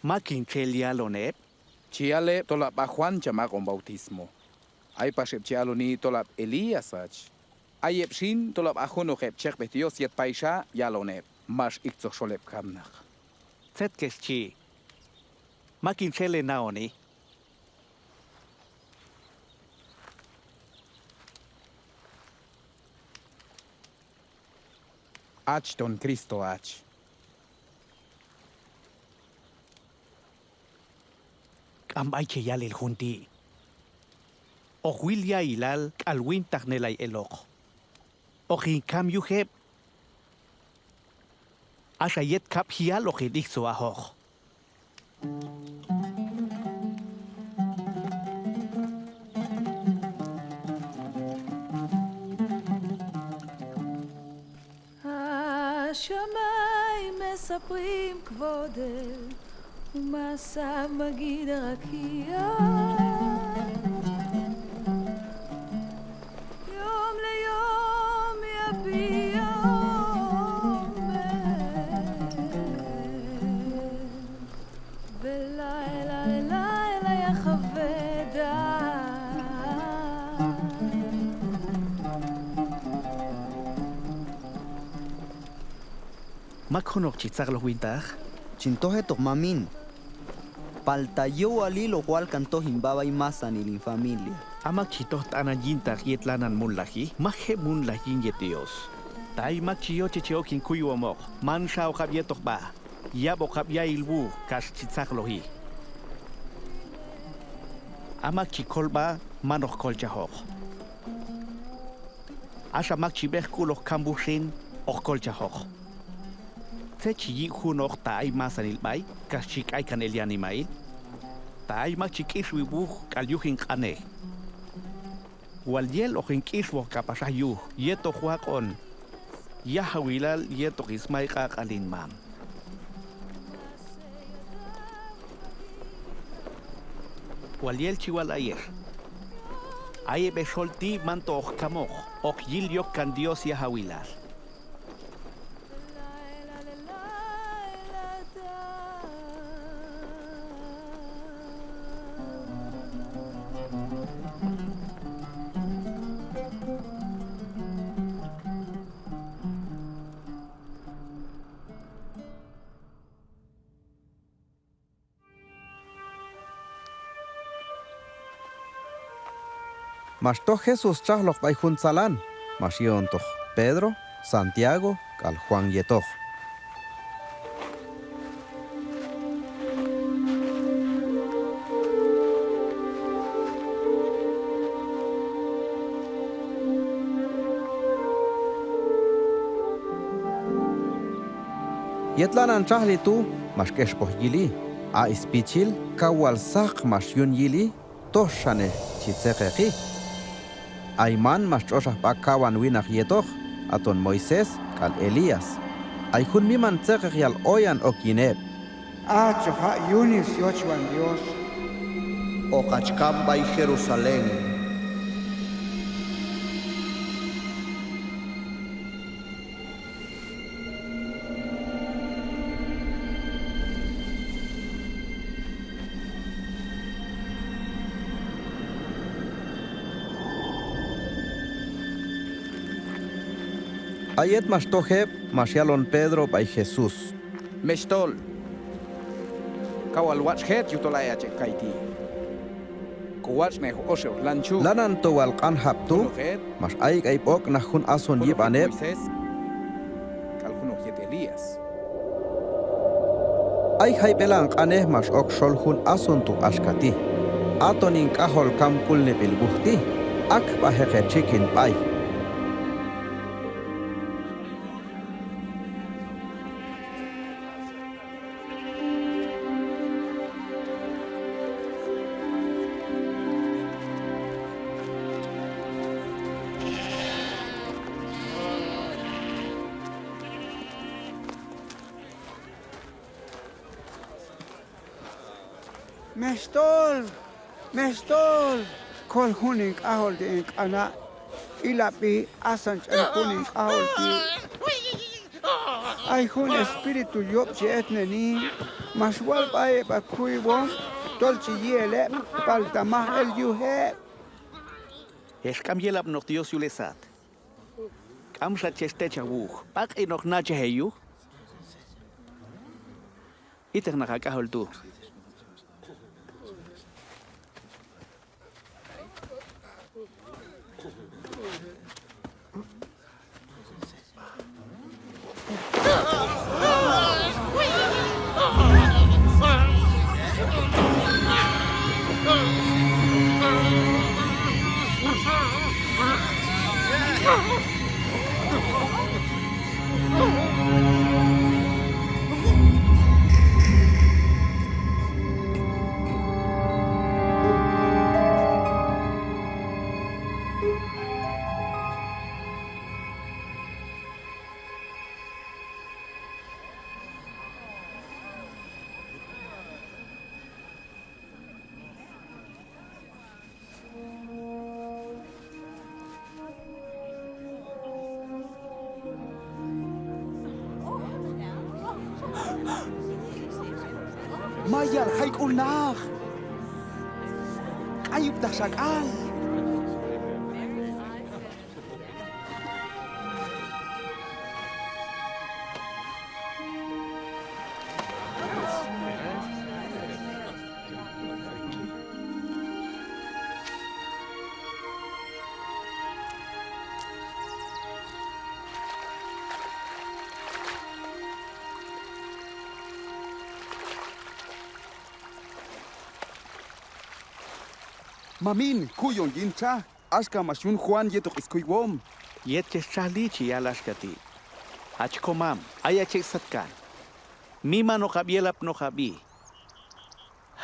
Mak hin txel yalon heb'? Chi yal heb' tol a b'a Juan cham aq'on bautismo. Ay pax heb' chi aloni tol ab' Elías hach. Ay heb' xin tol ab' a junoq heb' chekb'ej Dios yet payxa yalon heb'. Max iktzoq xol heb' kamnaq. Tzet kex chi? Mak hin txel henaoni? Hach ton Cristo hach. K'am b'ay che yal el jun ti'. Hoq wil yailal k'al wintaqnelay eloq. Hoq hin kam yuj heb'. Axa yet kab'jial hoq hin iktzo ajoq. Mak junoq chi tzaqloj wintaq? Chin toj hetoq mamin. Palta yowalil hoq wal kan toj hin b'a b'ay masanil hin familia. A mak chi toj t'anan yintaq yet lanan mulnaji, mak je' mulnaj yin yet Dios. Ta ay mak chi yoche che ok hin kuywomoq, manxa okab' yetoq b'a. Yab'okab' yail wuj kax chi tzaqloji. A mak chi kol b'a man hoq kolchajoq. Axa mak chi b'eqk'ul hoq kam wuj xin hoq kolchajoq. Tzet chi yi' junoq ta ay masanil b'ay kax chi k'ay kan el yanimail? Ta ay mak chi k'ixwi wuj k'al yuj hin q'anej. Wal yel hoq hin k'ixwoq k'apax aj yuj yet hoq waq'on yajawilal yetoq smay q'aq'al hin mam. Wal yel chi wal ayex, ay heb' hexol ti' manto hoq kamoq, hoq yil yok kan Dios yajawilal. Max toj Jesús txajloq b'ay jun tzalan, max yi'ontoq Pedro, Santiago k'al Juan yetoq. Yet lanan txajli tu' max k'expoj yili, a spichil kaw wal saq max yun yili, toxanej chi tzeqeqi. Ayman max tx'oxaj sb'a kawan winaq yetoq, aton Moisés k'al Elías. Ay jun miman tzeqeq yal oyan ok yin heb': A choj aq' yunis yochwan Dios. Hoq hach kam b'ay Jerusalén. A yet max toj heb', max yalon Pedro b'ay Jesús: Mextol, kaw wal watx' jet yujtol ay hach ek' kayti'. Kowatx'nej oxe'oq lan txu'. Lanan to wal q'anjab' tu', max ayk'ay b'oq' naq jun ason yib'an heb'. Junoq yet Moisés, k'al junoq yet Elías. Ay jayb'elan q'anej max ok xol jun ason tu' axka ti': Aton hin k'ajol kamk'ulneb'il wuj ti', ak'b'ajeq hetxikin b'ay. Mextol, mextol, kol jun hin k'ajol ti' hin q'ana', ilab'i, asan ch'an jun hin k'ajol ti'. Ay jun espíritu yob' chi etneni, max wal b'ay heb' ha kuywom tol chi yi' el heb', palta maj el yuj heb'. Hex k'am yelapnoq Dios yul hesat. K'amxa chex techaj wuj, b'aq'inoq nachaj heyuj. Iteq naq ha k'ajol tu'. Mayal jayk'ulnaq. K'ayub'taqxa k'al. Mamin, kuyon yin txaj, axka max yun Juan yetoq skuywom. Yet chex txajli chi yal axka ti': Hach komam, ayach ek' satkan. Mimanoqab' yelapnoqab'i.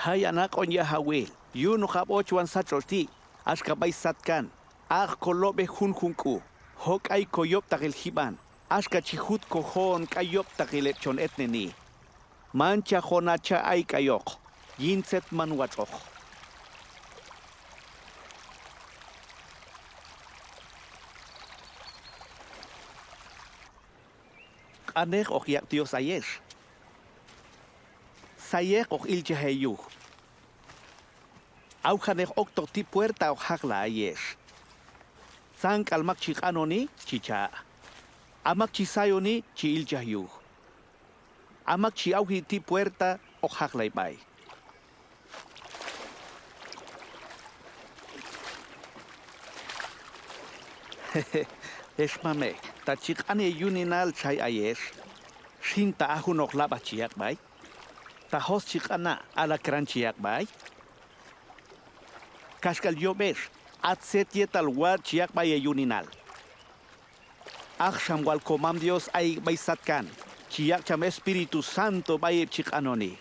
Jay han aq'on yajawil, yunoqab' ochwan sat tx'otx' ti', axka b'ay satkan. Aq' kolob'ej junjun k'u, jok'ay koyob'taqil jib'an, axka chi jut kojoon k'ay yob'taqil heb' chon etneni. Manchaq on hacha' ayk'ayoq, yin tzet man watx'oq. Q'anej hoq yaq' Dios ayex. Sayej hoq ilchaj heyuj. Awjanej oktoq ti' puerta hoq jaqlay ayex. Tzan k'al mak chi q'anoni, chi cha'. A mak chi sayoni, chi ilchaj yuj. A mak chi awji ti' puerta hoq jaqlay b'ay. Ex mamej, ta chi q'an heyuninal txay ayex, xin ta a junoq lab'aj chi yaq' b'ay? Ta jos chi q'ana', alacrán chi yaq' b'ay? Kaxk'al yob' ex, a tzet yetal watx' chi yaq' b'ay heyuninal. Aj xam wal komam Dios ayek' b'ay satkan. chi yaq' cham Espíritu Santo b'ay heb' chi q'anoni.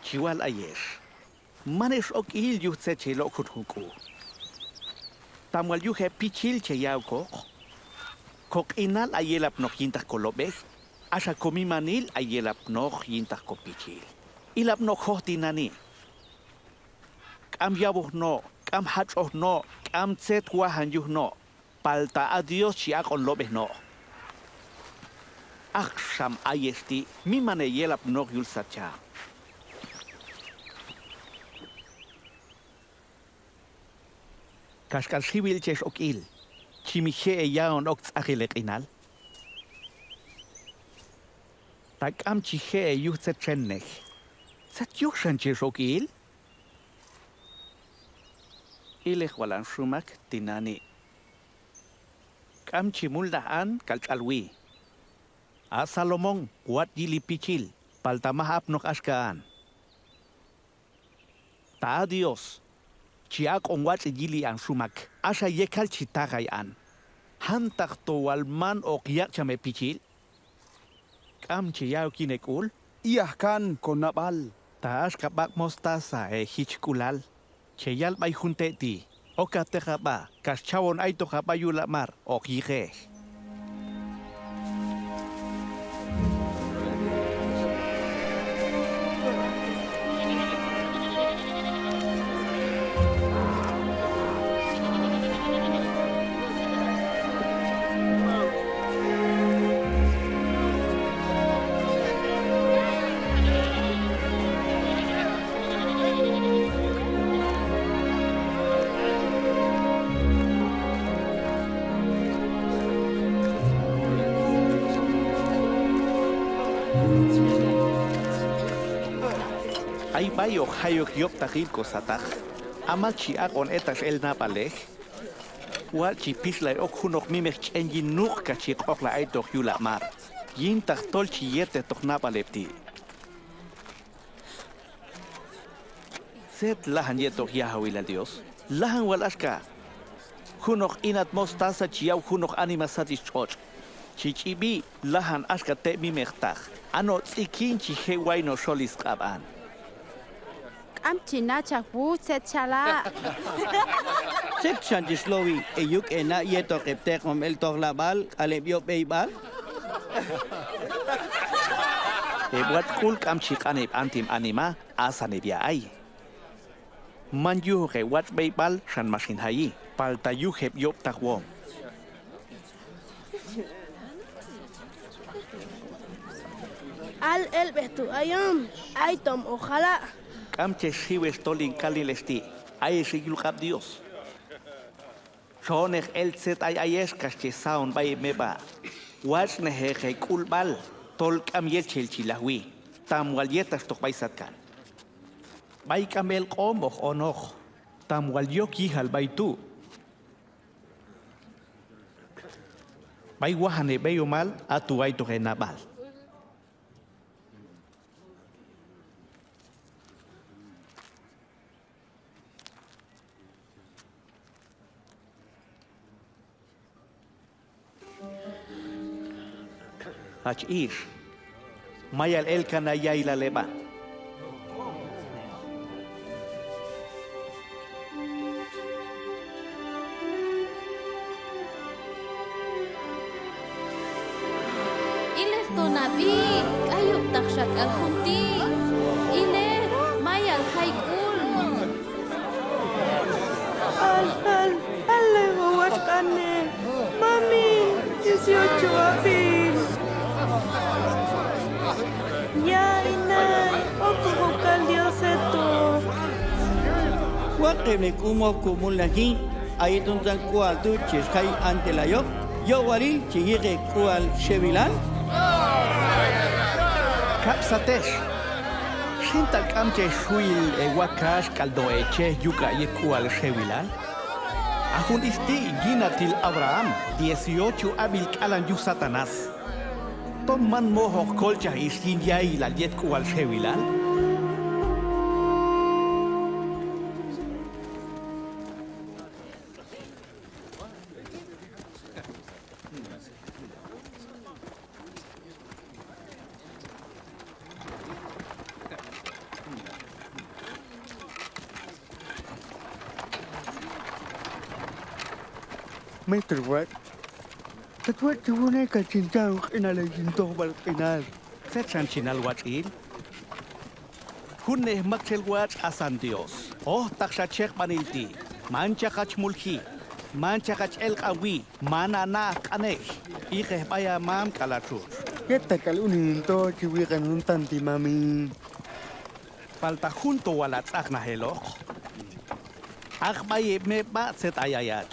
Chi wal ayex, man ex ok il yuj tzet che yil ok junjun k'u. Tam wal yuj heb' pichil che ya'okoq, koq'inal ay yelapnoq yintaq kolob'ej, axa komimanil ay yelapnoq yintaq kopichil. Ilab' no' joj tinani'. K'am yawoj no', k'am jatx'oj no', k'am tzet wajan yuj no', palta a Dios chi aq'on lob'ej no'. Axa xam ayex ti', miman heyelapnoq yul sat cham. Kaxk'al xiwil chex ok il, chi mi je' heya'on ok tz'aqil heq'inal. Ta k'am chi je' heyuj tzet txennej, tzet yuj xan chex ok il? Ilej wal an xumak tinani'. K'am chi mulnaj an k'al tx'alwi. A Salomón watx' yili pichil, palta maj apnoq axka an. Ta a Dios chi aq'on watx'il yili an xumak, axa yekal chi tajay an. Jantaq to wal man hoq yaq' cham hepichil? K'am che ya'ok yin hek'ul? I'aj kan konab'al. Ta axka b'aq' mostaza hejichk'ulal, che yal b'ay jun te' ti': Okateq hab'a, kax chawon aytoq hab'a yul ha' mar, hoq yiqej. Ay b'ay hoq jay ok yob'taqil kosataq, a mak chi aq'on etax el nab'alej, watx' chi pixlay ok junoq mimeq ch'en yin nuq' kax chi q'oqlay aytoq yul ha' mar, yintaq tol chi yetejtoq nab'al heb' ti'. ¿Tzet lajan yetoq yajawilal Dios? Lajan wal axka junoq inat mostaza chi yaw junoq anima sat ix tx'otx'. Chi ch'ib'i lajan axka te' mimeqtaq. A no' tz'ikin chi je' way no' xol isq'ab' an. K'am chi nachaj wuj tzet chala'. ¿Tzet xan chex lowi, heyuk' hena' yetoq heb' teq'om el tojlab'al k'al heb' yob' b'eyb'al? Heb' watx' k'ul k'am chi q'an heb' antim anima, asan heb' ya'ay. Man yujoq heb' watx' b'eyb'al xan max hin jayi, palta yuj heb' yob'taqwom. Al elb'ej tu' ayon, aytom hoq jala'. K'am chex xiw ex tol hin kalnel ex ti', ayex ek' yul q'ab' Dios. Txoneq el tzet ay ayex kax che sa'on b'ay heb' meb'a'. Watx'nejeq hek'ulb'al tol k'am yechel chi lajwi, tam wal yetaxtoq b'ay satkan. B'ay k'am elq'om hoq onoq, tam wal yok yijal b'ay tu'. B'ay wajan heb'eyomal, a tu' aytoq henab'al. Hach ix, mayal elkan ha ya'ilal heb'a. Ilej to nab'i, k'ayub'taq xa k'al jun ti'. Ilej, mayal jay k'ul. Al, al, alej howatx' q'anej. Mamin, dieciocho ab'il. Ya, inay, okoq ok k'al Dios eto. Waqeb' ne k'u moj komulnaji, a yet juntzan k'ual tu' chex jay antelayoq, yowalil che yiqej k'ual xewilal. Kab' sat ex, xin ta k'am chex xuy el hewakax k'al no' hechej yuk'a' yet k'ual xewilal. A jun ix ti' yinatil Abraham, dieciocho ab'il k'alan yuj Satanás. Tom man mojoq kolchaj ix yin ya'ilal yet k'ual xewilal. Maestro watx', tat watx' chi wunej kax chin cha'on q'inalej yin tojb'al q'inal. Tzet xan chin hal watx'il? Junnej maktxel watx' hasan Dios. Hojtaq xa chekb'anil ti'. Manchaq hach mulji, manchaq hach elq'anwi, man hana' aj q'anej. Iqej b'ay ha mam k'al ha txutx. Yet tak'al unin hin to chi wiq'en juntzan ti' mamin. Palta jun to wal ha tz'aqnaj eloq. Aq' b'ay heb' meb'a' tzet ay ayach.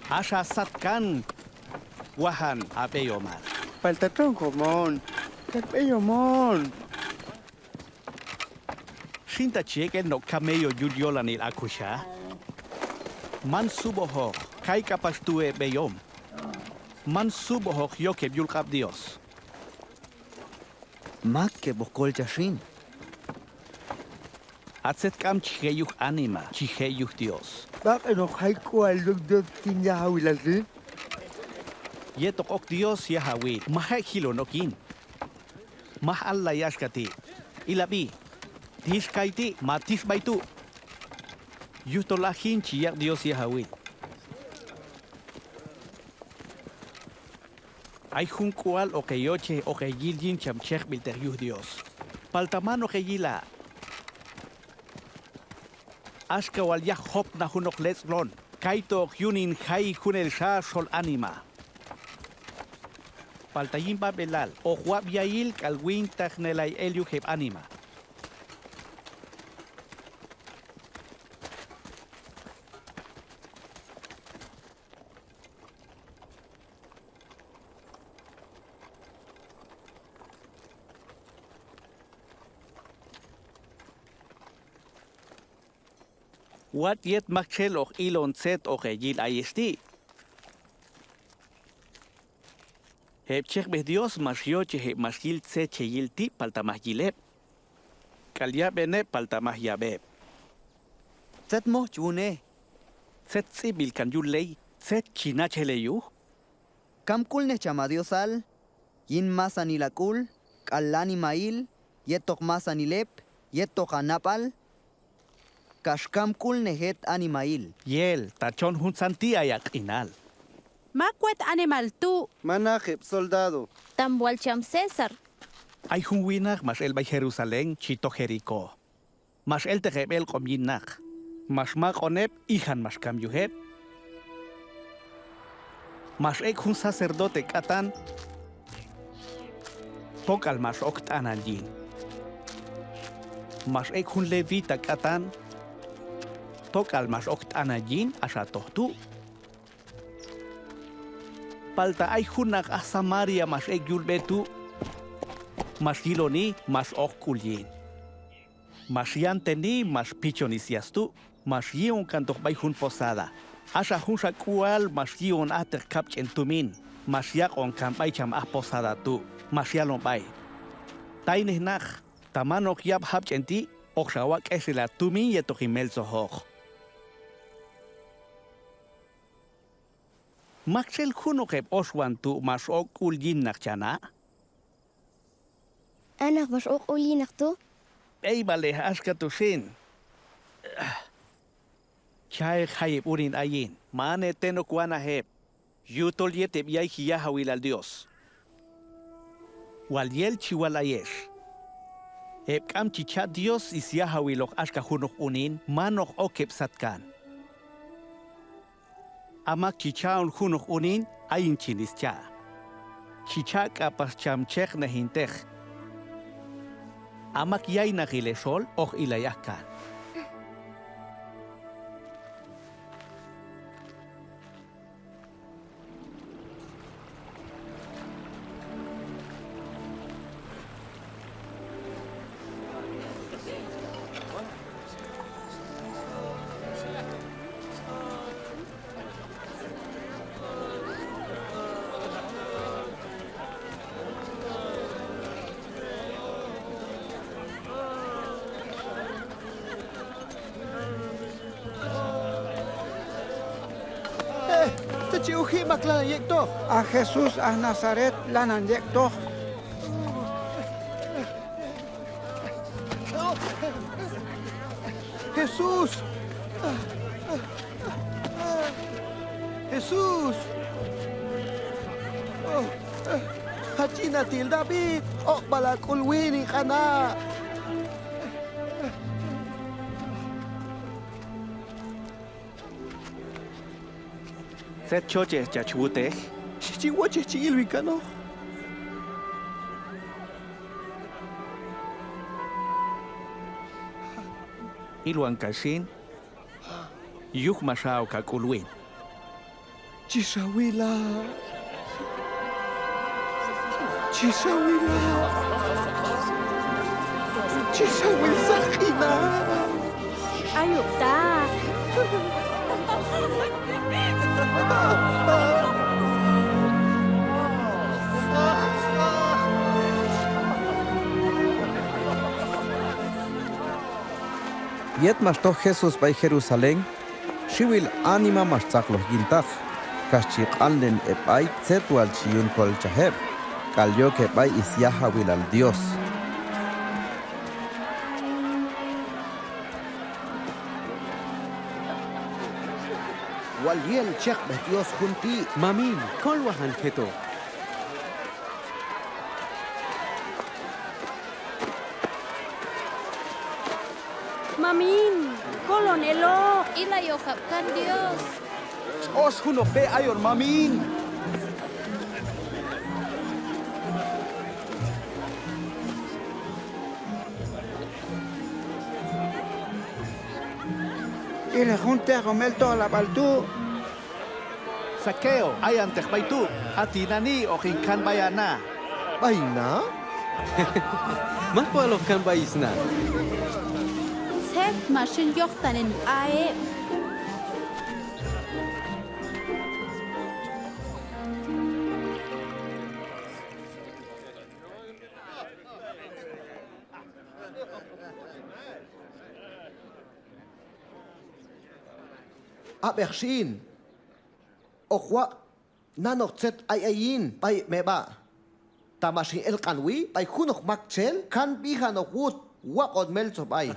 Axa satkan, wajan ha b'eyomal. Palta txonjom on, tat b'eyom on. Xin ta chi ek' el no' camello yul yolanil ha kuxa. Man sub'ojoq, kay k'apax tu' heb' b'eyom. Man sub'ojoq yok heb' yul q'ab' Dios. Mak heb' hoq kolchaj xin. Ha tzet k'am chi je' yuj anima, chi je' yuj Dios. B'aq'in hoq jay k'ual yok Dios yin yajawilal xin. Yetoq ok Dios yajawil, maj ek' jilon ok yin. Maj allay axka ti': Ilab'i, tix kayti' ma tix b'ay tu'. Yujtol ha jin chi yaq' Dios yajawil. Ay jun k'ual hoq heyochej hoq heyil yin cham chejb'ilteq yuj Dios. Palta man hoq heyila'. Axka wal yaj jopnaj junoq letz'lon, kaytu' hoq yun hin jayi junelxa xol anima. Palta yin b'ab'elal hoq wab' yayil k'al wintajnelay el yuj heb' anima. Watx' yet maktxel hoq ilon tzet hoq heyil ayex ti'. Heb' chejb'ej Dios max yochej heb' max yil tzet cheyil ti' palta maj yil heb'. K'al yab'en heb' palta maj yab' heb'. Tzet moj chi wunej? Tzet tz'ib'b'il kan yul ley? Tzet chi nachaj el heyuj? Kamk'ulnej cham ha Diosal, yin masanil ha k'ul, k'al ha animahil, yetoq masanil heb', yetoq ha nab'al, kax kamk'ulnej het animahil. Yel, ta chon juntzan ti' ay ha q'inal. Mak wet animal tu'? Manaq heb' soldado. Tam wal cham César. Ay jun winaq max el b'ay Jerusalén chi toj Jericó. Max elteq heb' elq'om yin naq. Max maq'on heb', ijan max kam yuj heb'. Max ek' jun sacerdote k'atan, tok'al max ok t'anan yin. Max ek' jun levita k'atan, tok'al max ok t'anan yin, axa toj tu'. Palta ay jun naq aj Samaria max ek' yul b'e tu', max yiloni, max oq' k'ul yin. Max yanteni, max pichon syas tu', max yi'on kantoq b'ay jun posada. Axa junxa k'ual max yi'on ajteq kab' ch'en tumin, max yaq'on kan b'ay cham aj posada tu', max yalon b'ay: Taynej naq, ta man hoq yab' jab' ch'en ti', hoqxa waq' k'exel ha tumin yetoq hin meltzojoq. Maktxel junoq heb' oxwan tu' max oq' k'ul yin naq cha na'? A naq max oq' k'ul yin naq tu'. B'eyb'alej axka tu' xin. Cha'eq jayeb' unin ayin, man heten ok wanaj heb', yujtol yet heb' yayji yajawilal Dios. Wal yel chi wal ayex, heb' k'am chi cha' Dios syajawiloq axka junoq unin, man hoq ok heb' satkan. A mak chi cha'on junoq unin, ayin chin scha'. Chi cha' k'apax cham cheknej hin teq. A mak yaynaqil hexol, hoq ilay aj kan. Eh, tzet chi uji, mak lanan yek'toq? A Jesús aj Nazaret lanan yek'toq. Jesús. Jesús. Oh, eh, hach yinatil David, oq'b'al ha k'ul win hin q'ana'. ¿Tzet chochej chach wutej? Chi, chi wochej chi ilwi kanoq. Ilwan kax xin, yuj max ha' ok ha k'ul win. Chi xa wila'. Chi xa wila'. Chi xa wil saq'ina'. Ayok ta. Yet max toj Jesús b'ay Jerusalén, xiwil anima max tzaqloj yintaq, kax chi q'anlen heb' b'ay tzet wal chi yun kolchaj heb', k'al yok heb' b'ay syajawilal Dios. Wal yel chekb'ej Dios jun ti'. Mamin, kolwajan jetoq. Mamin, kolon eloq. Ilay ok ab' kan Dios. Tx'ox junoq b'e ayon, mamin. Ilay jun teq'om el tojlab'al tu'. Zaqueo, ayanteq b'ay tu', ha tinani' hoq hin kan b'ay ha na. ¿B'ay na? Maj wal hoq kan b'ay sna. Tzet max yun yojtaqnen b'ay heb'. Ab'ej xin, hoq waq' nanoq tzet ay ayin b'ay heb' meb'a'. Ta max hin elq'anwi b'ay junoq maktxel, kan b'ijan ok wut, waq'on meltzoj b'ay.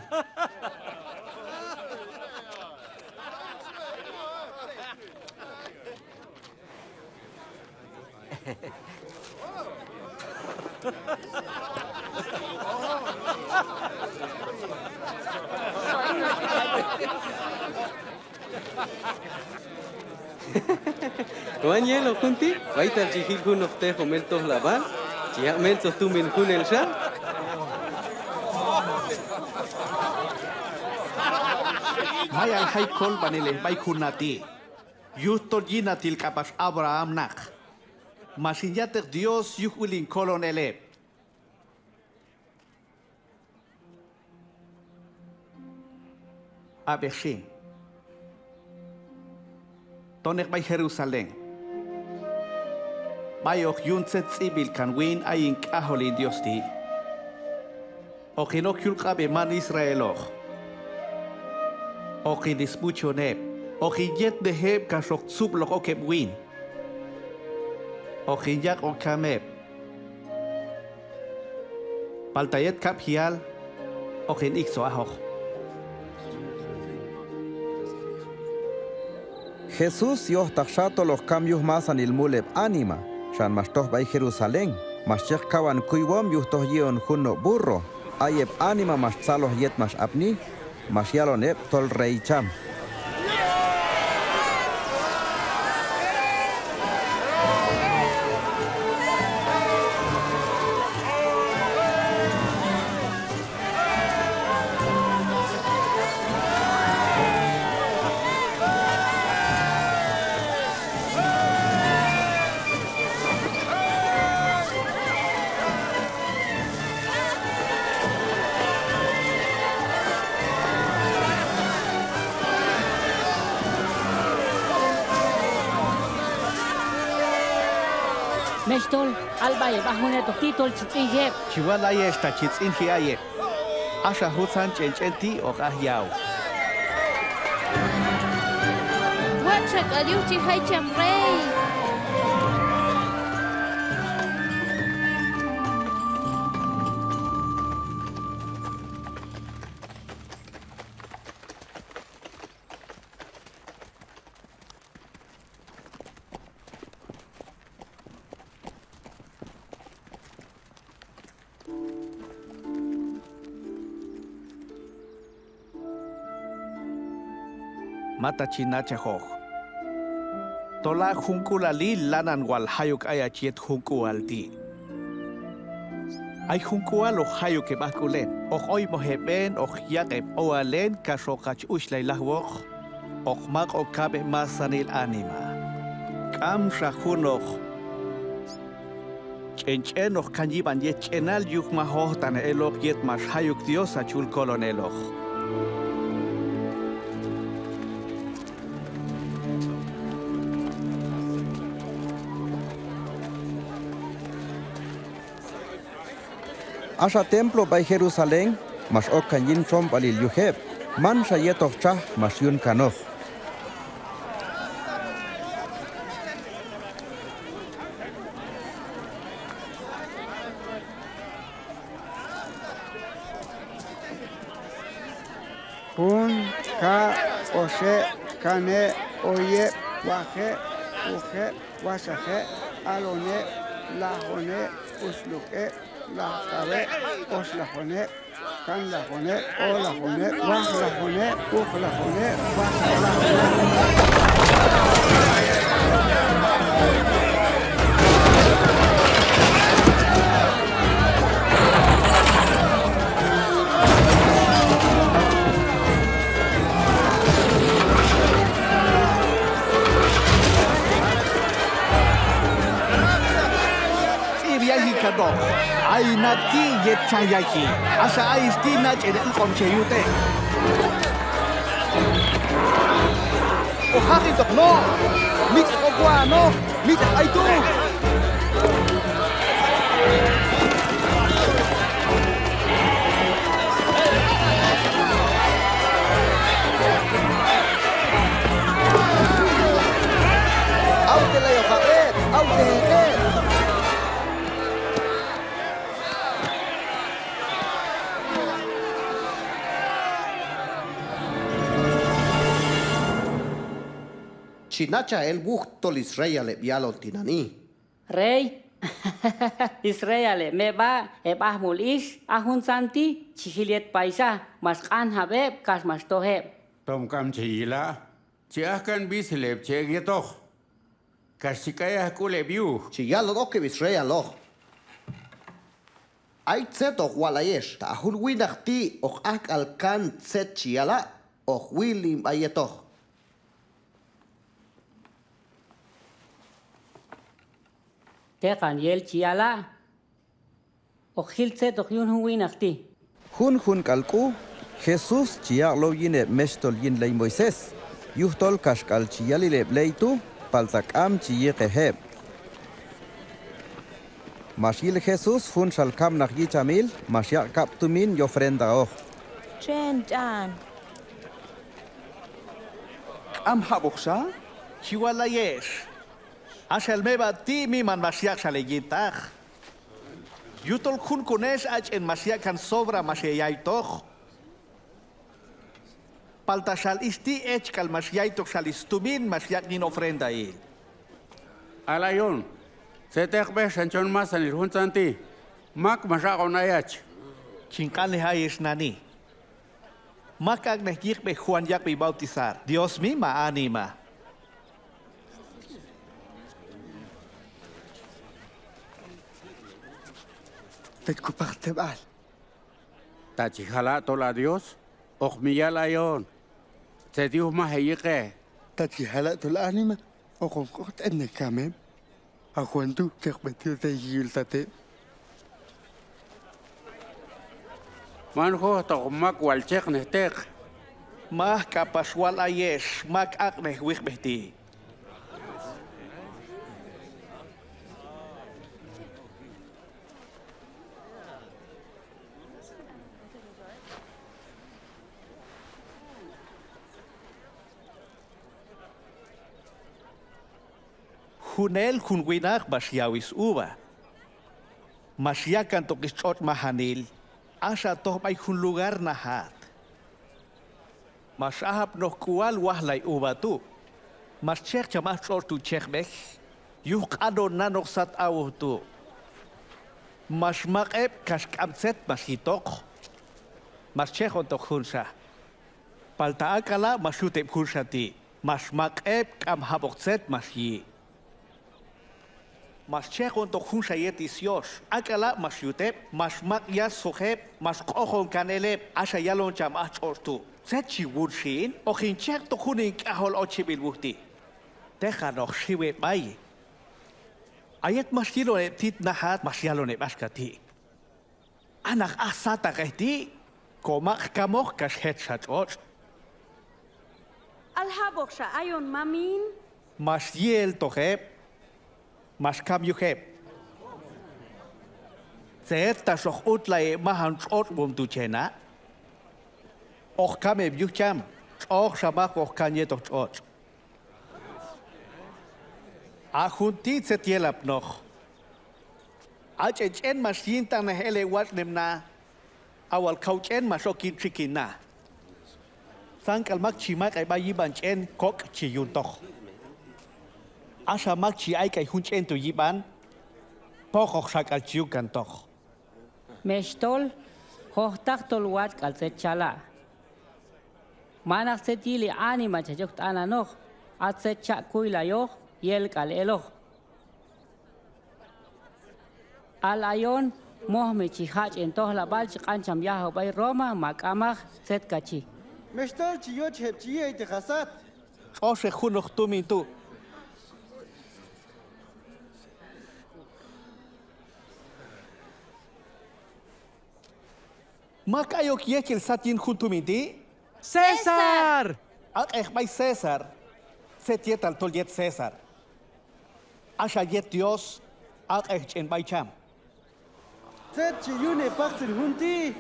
Wan yeloq jun ti', b'aytal chi jil junoq teq'om el tojlab'al, chi yaq' meltzoj tumin junelxa. Mayal jay kolb'anilej b'ay jun na ti'. Yujtol yinatil k'apax Abraham naq. Max hin ya'teq Dios yuj ul hin kolon el heb'. Ab'ej xin. Toneq b'ay Jerusalén. B'ay hoq yun tzet tz'ib'b'il kan win ayin k'ajol hin Dios ti'. Hoqin ok yul q'ab' heb' man Israeloq. Hoqin sb'uchon heb'. Hoqin yetnej heb' kax hoq tzub'loq ok heb' win. Hoqin yaq'on kam heb'. Palta yet kab'jial hoqin iktzoj ajoq. Jesús yojtaqxa tol hoq kam yuj masanil mul heb' anima, xan max toj b'ay Jerusalén, max chi yaq' kawan kuywom yuj toj yi'on jun no' burro. Ay heb' anima max tzaloj yet max apni, max yalon heb' tol rey cham. Mextol, al b'ay heb' aj jun etoq ti' tol chi tz'inji heb'. Chi wal ayex ta chi tz'inji ay heb'. Axa juntzan ch'en ch'en ti' hoq aj yaw. Watx' xa k'al yuj chi jay cham rey. Mata chi nachajoq. Tol a junk'ulalil lanan wal jayok ayach yet jun k'ual ti'. Ay jun k'ual hoq jayok heb' ajk'ul hon, hoq oymoj heb' hon, hoq yaq' heb' owal hon, kax hoq hach uchlay lajwoq, hoq maq'on kab' heb' masanil anima. K'amxa junoq ch'en ch'en hoq kan yib'an yet ch'enal yuj maj ojtaqnej eloq yet max jayok Dios hach yul kolon eloq. Axa templo b'ay Jerusalén max ok kan yin txonb'alil yuj heb', manxa yetoq txaj max yun kanoq. Jun, kab', oxeb', kaneb', oyeb', waqeb', uqeb', waxaqeb', aloneb', lajoneb', uxluk'eb', lajkaweb', oxlajoneb', kanlajoneb', olajoneb', waqlajoneb', uqlajoneb', waxaqlajoneb'. Tz'ib' yayji kanoq. Ay na ti' yet txaj yayji. Axa ayex ti' nach'en heb' q'omche yute'. Hoq jaq'intoq no'. Mitx'oq ok wa'anoq. Mitx'oq b'ay tu'. Awtelayoqab' heb', awtejeq heb'. Chi nachaj el wuj tol sreyal heb' yalon tinani'. Rey, sreyal heb' meb'a', heb' ajmul ix, a juntzan ti' chi jil yet payxa, max q'anjab' heb' kax max toj heb'. Tom k'am che yila', chi aj kan b'isil heb' chi ek' yetoq, kax chi k'ay aj k'ul heb' yuj. Chi yalon ok heb' sreyaloq. Ay tzet hoq wal ayex, ta a jun winaq ti' hoq aj k'al kan tzet chi yala', hoq wil hin b'a yetoq. Teqan yel chi yala', hoq jil tzet hoq yun jun winaq ti'. Junjun k'al k'u, Jesús chi yaq'low yin heb' mexhtol yin ley Moisés, yujtol kaxk'al chi yalil heb' ley tu', palta k'am chi yiqej heb'. Max yil Jesús jun xal kamnaq yichamil, max yaq' kab' tumin yofrendaoq. Txen ch'an. K'am jab'oqxa? Chi wal ayex. Axa el meb'a' ti' miman max yaq' xal heyintaq. Yujtol junjun ex a ch'en max yaq' kan sobra max heyaytoq. Palta xal ix ti' hech k'al max yaytoq xal stumin max yaq' yin ofrendail. Al ayon, tzet ek'b'ej xan chon masanil juntzan ti', mak max aq'on ayach. Chin q'anlej ayex nani'. Mak aq'nej yiqb'ej Juan yaq'b'i bautizar, Dios mi ma anima? Tet ko pajteb'al. Ta chi jala' tol a Dios, hoq mi yal ayon. Tzet yuj maj heyiqej. Ta chi jala' tol anima, hoqon k'ojt'enej kam heb'. A Juan tu' chekb'ej Dios yayji yul tat heb'. Man jojtaqoq mak wal cheknejteq. Maj k'apax wal ayex, mak aq'nej wiqb'ej ti'. Junel jun winaq max yaw suva. Max ya' kantoq stx'otx' majanil, axa toj b'ay jun lugar najat. Max aj apnoq k'ual wajlay uva tu'. Max chej cham aj tx'otx' tu' chejb'ej, yuj q'anon nanoq sat awoj tu'. Max maq' heb' kax k'am tzet max yitoq. Max chejontoq junxa. Palta ak'ala' max yut heb' junxa ti', max maq' heb', k'am jab'oq tzet max yi'. Max chejontoq junxa yet is yox, ak'ala' max yut heb', max maq' yasjoq heb', max q'ojon kan el heb'. Axa yalon cham aj tx'otx' tu': ¿Tzet chi wun xin? Hoq hin chektoq jun hin k'ajol ochib'il wuj ti'. Teqan hoq xiw heb' b'ay. A yet max yilon heb' tit najat, max yalon heb' axka ti': ¿A naq aj sataqej ti'? Ko maq' kamoq kax jetxa tx'otx'. ¿Al jab'oqxa ayon, mamin? Max yi'eltoq heb', max kam yuj heb': ¿Tzet tax hoq utlay heb' majan tx'otx'wom tu' che na'? Hoq kam heb' yuj cham, tx'oqxa mak hoq kan yetoq tx'otx'. A jun ti' tzet yelapnoq. A ch'en ch'en max yintaqnej el heb' watx'nem na, a wal kaw ch'en max ok yin txikin na. Tzan k'al mak chi maq'ay b'ay yib'an ch'en, kok' chi yuntoq. Axa mak chi ayk'ay jun ch'en tu' yib'an, poqoqxa k'al chi yun kantoq. Mextol, jojtaq tol watx' k'al tzet chala'. Manaq tzet yili anima chach ok t'ananoq, a tzet cha' kuylayoq yel k'al eloq. Al ayon, moj mi chi jach'en tojlab'al chi q'an cham yajaw b'ay Roma ma k'amaq, tzet kachi. Mextol, chi yochej heb' chi yi'eyteq ha sat. Tx'oxej junoq tumin tu'. ¿Mak ayok yechel sat yin jun tumin ti'? ¡César! Aq'ej b'ay César tzet yetal tol yet César. Axa yet Dios, aq'ej ch'en b'ay cham. ¿Tzet chi yune' paqtzil jun ti'?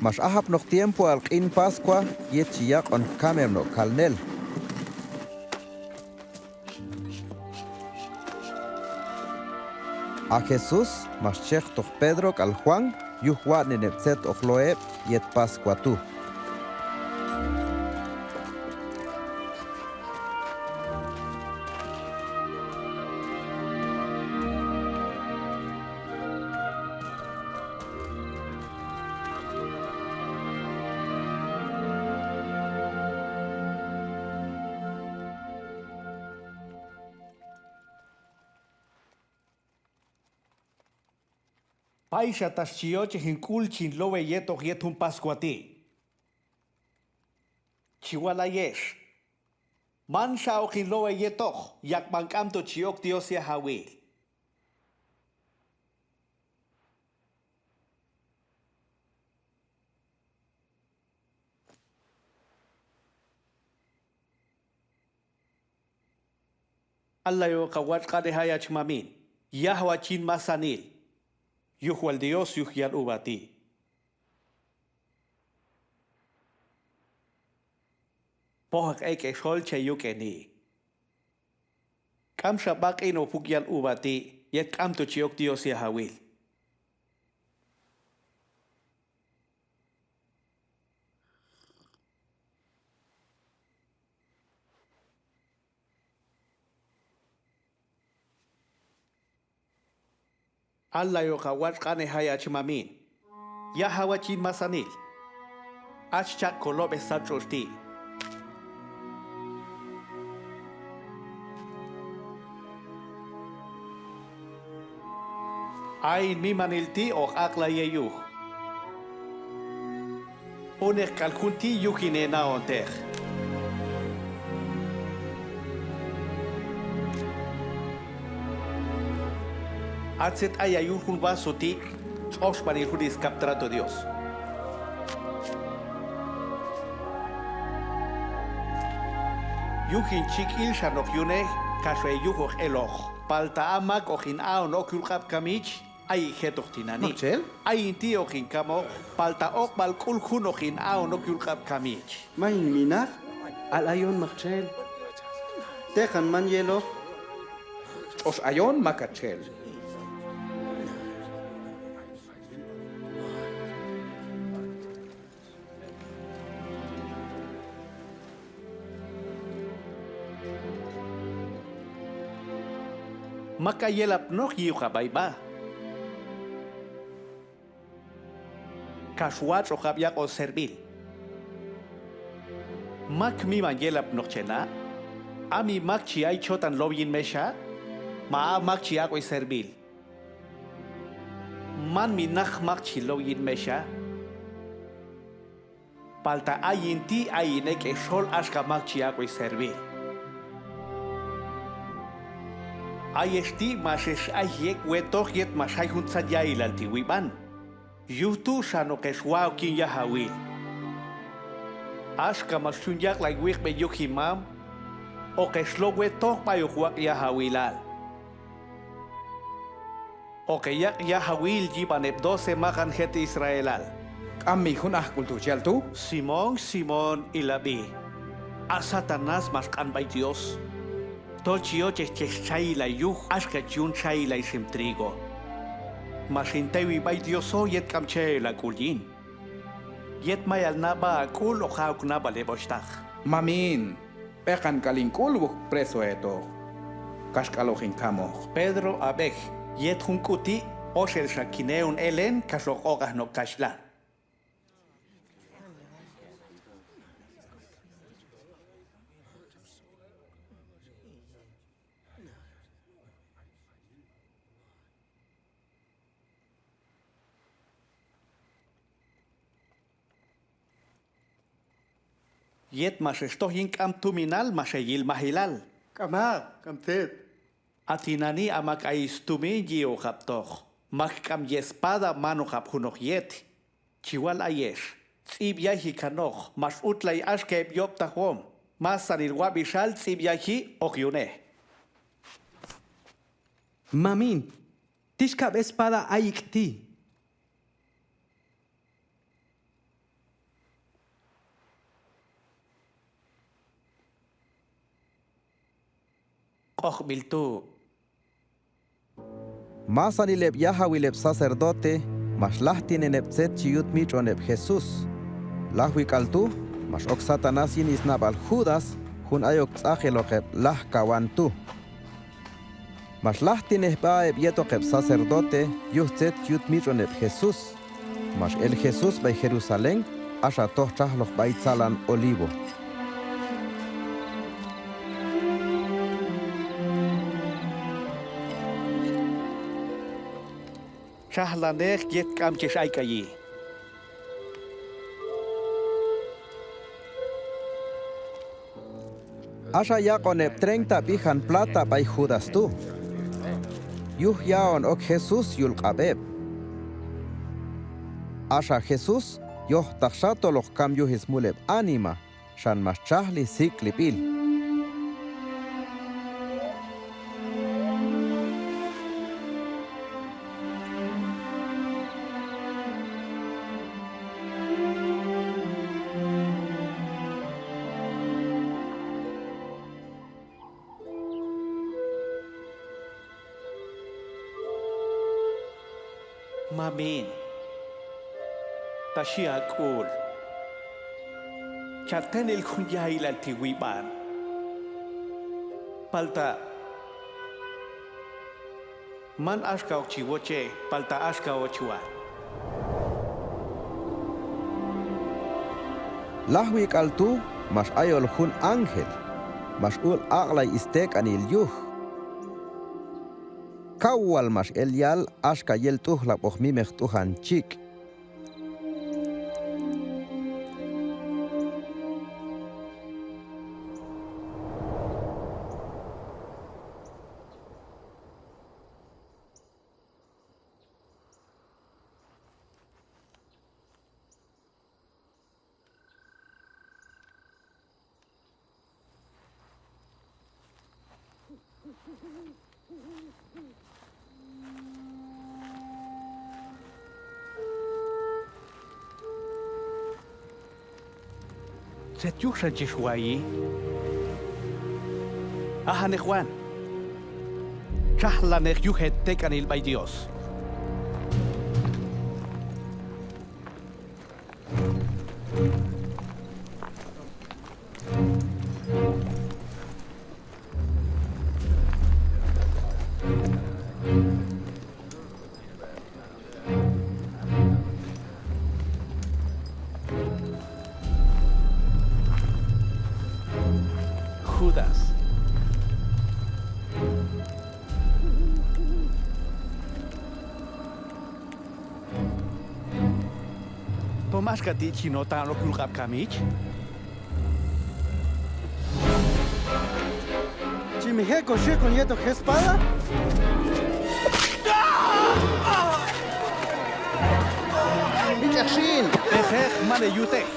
Max aj apnoq tiempoal q'in Pascua yet chi yaq'on kamem no' kalnel. A Jesús max chektoq Pedro k'al Juan yuj watx'nen heb' tzet hoq lo' heb' yet Pascua tu'. Payxa tax chi yochej hin k'ul chin low heyetoq yet jun Pascua ti'. Chi wal hayex, manxa hoqin low heyetoq yaqb'an k'amto chi ok Dios yajawil. Allayoq ha watx' q'anej hayach mamin, yaj hawach yin masanil, yuj wal Dios yuj yal uva ti'. Pojaq ek' hexol che yuk'eni. K'amxa b'aq'in hoq puk' yal uva ti' yet k'amto chi ok Dios yajawil. Allayoq ha watx' q'anej hayach mamin, yaj hawach yin masanil. Hach cha' kolob'ej sat tx'otx' ti'. A hin mimanil ti' hoq aq'lay heyuj. Unej k'al jun ti' yuj hin hena'onteq. A tzet ayay yul jun vaso ti', tx'oxb'anil jun skab' trato Dios. Yuj hin chik'il xan hoq yunej, kax heyujoq eloq. Palta a mak hoqin a'on ok yul q'ab' kamich, ayik' jetoq tinani'. Maktxel? Ayin ti' hoqin kamoq, palta oq'b'al k'ul jun hoqin a'on ok yul q'ab' kamich. Ma hin minaq? Al ayon maktxel. Teqan man yeloq. Tx'ox ayon maktxel. Mak ay yelapnoq yi'oq ha b'ay b'a. kax watx'oqab' yaq'on servil. ¿Mak miman yelapnoq che na'? ¿A mi mak chi ay chotan low yin mexha? ¿Ma a mak chi aq'wi servil? Man mi naq mak chi low yin mexha. Palta ayin ti' ayin ek' ex xol axka mak chi aq'wi servil. Ayex ti' max ex ayji ek' wetoq yet max ay juntzan ya'ilal ti' wib'an. Yuj tu' xan hoq ex wa' ok yin yajawil. Axka max yun yaq'lay wiqb'ej yuj hin mam, hoq ex low wetoq b'ay hoq waq' yajawilal. Hoq heyaq' yajawil yib'an heb' doce maqan jet Israelal. K'am mi jun ajk'ul tu' chi yal tu'? Simón, Simón, ilab'i. A Satanás max q'an b'ay Dios tol chi yochej chex txayilay yuj axka chi yun txayilay ixim trigo. Max hin tewi b'ay Dioso yet k'am cha'el ha k'ul yin. Yet mayal na b'a ha k'ul hoq ja' ok nab'al heb' oxhtaq. Mamin, b'eqan k'al hin k'ul wok preso hetoq, kaxk'al hoq hin kamoq. Pedro, ab'ej, yet jun k'u ti' oxelxa kin heon elen kax hoq oq'aj no' kaxhlan. Yet max ex toj yin k'am tuminal max heyil majilal. K'amaq, k'am tzet. A tinani' a mak ayix stumin yi'oqab' toq, mak k'am yespada manoqab' junoq yet. Chi wal ayex, tz'ib' yayji kanoq max utlay axka heb' yob'tajwom, masanil wab'ixal tz'ib' yayji hoq yune'. Mamin, tix kab' espada ayik' ti'. Q'ojb'il tu'. Masanil heb' yajawil heb' sacerdote max lajtinen heb' tzet chi yut mitx'on heb' Jesús. Lajwi k'al tu' max ok Satanás yin isnab'al Judas, jun ayok tz'aqiloq heb' lajkawan tu'. Max lajtinej b'a heb' yetoq heb' sacerdote yuj tzet yut mitx'on heb' Jesús. Max el Jesús b'ay Jerusalén, axa toj txajloq b'ay tzalan Olivo. Txajlaneq yet k'am chex ayk'ayi. Axa yaq'on heb' treinta b'ijan plata b'ay Judas tu', yuj ya'on ok Jesús yul q'ab' heb'. Axa Jesús yojtaqxa tol hoq kam yuj ismul heb' anima, xan max txajli sik'lib'il. Mamin, ta xhi ha k'ul, cha ten el jun ya'ilal ti' wib'an. Palta man axka ok chi woche, palta axka och wal. Lajwi k'al tu' max ayol jun ángel, max ul aq'lay istek'anil yuj. Kaw wal max el yal axka yel t'ujlab'oq mimeq t'ujan chik'. Tzet yuj xan chex wayi? Ajaneq wan, txajlaneq yuj hetek'anil b'ay Dios. Judas. Tom axka ti' chi notan ok yul q'ab' kamich? Chi mi je' ko xiqon yetoq jespada? Ich'ej xin. Ejej, man heyutej.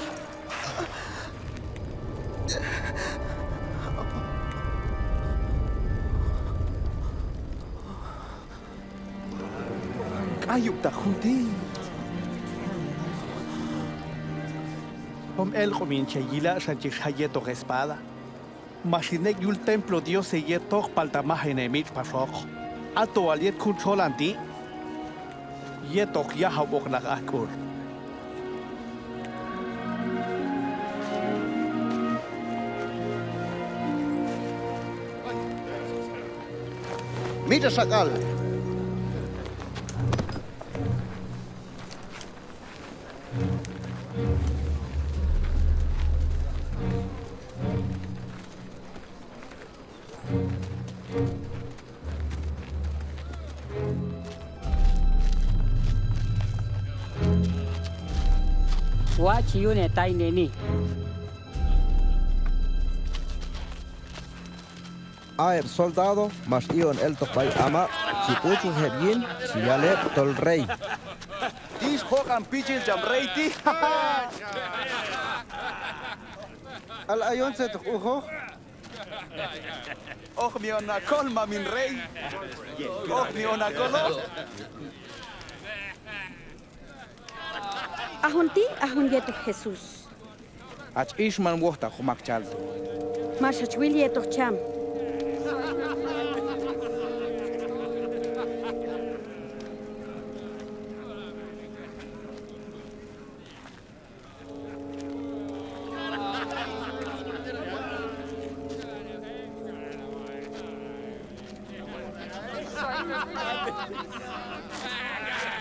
K'ayub'taq jun ti'. Tom elq'om hin che yila' xan chex jay yetoq espada. Max hin ek' yul templo Dios heyetoq, palta maj hin hemitx' paxoq. Ato wal yet jun txolan ti', yetoq yajawb'oq naq aj k'ul. Mitx'xa k'al. Watx' chi yun hetayneni. A heb' soldado max i'on eltoq b'ay amaq', chi b'uchwaj heb' yin, chi yal heb' tol rey. Tix joq'an pichil cham rey ti'. K'al ayon tzet hoq ujoq. Hoq mi on ha kol, mamin rey. Hoq mi on ha kolo. A jun ti', a jun yetoq Jesús. Hach ix, man wojtaqoq mak chal tu'. Max hach wil yetoq cham.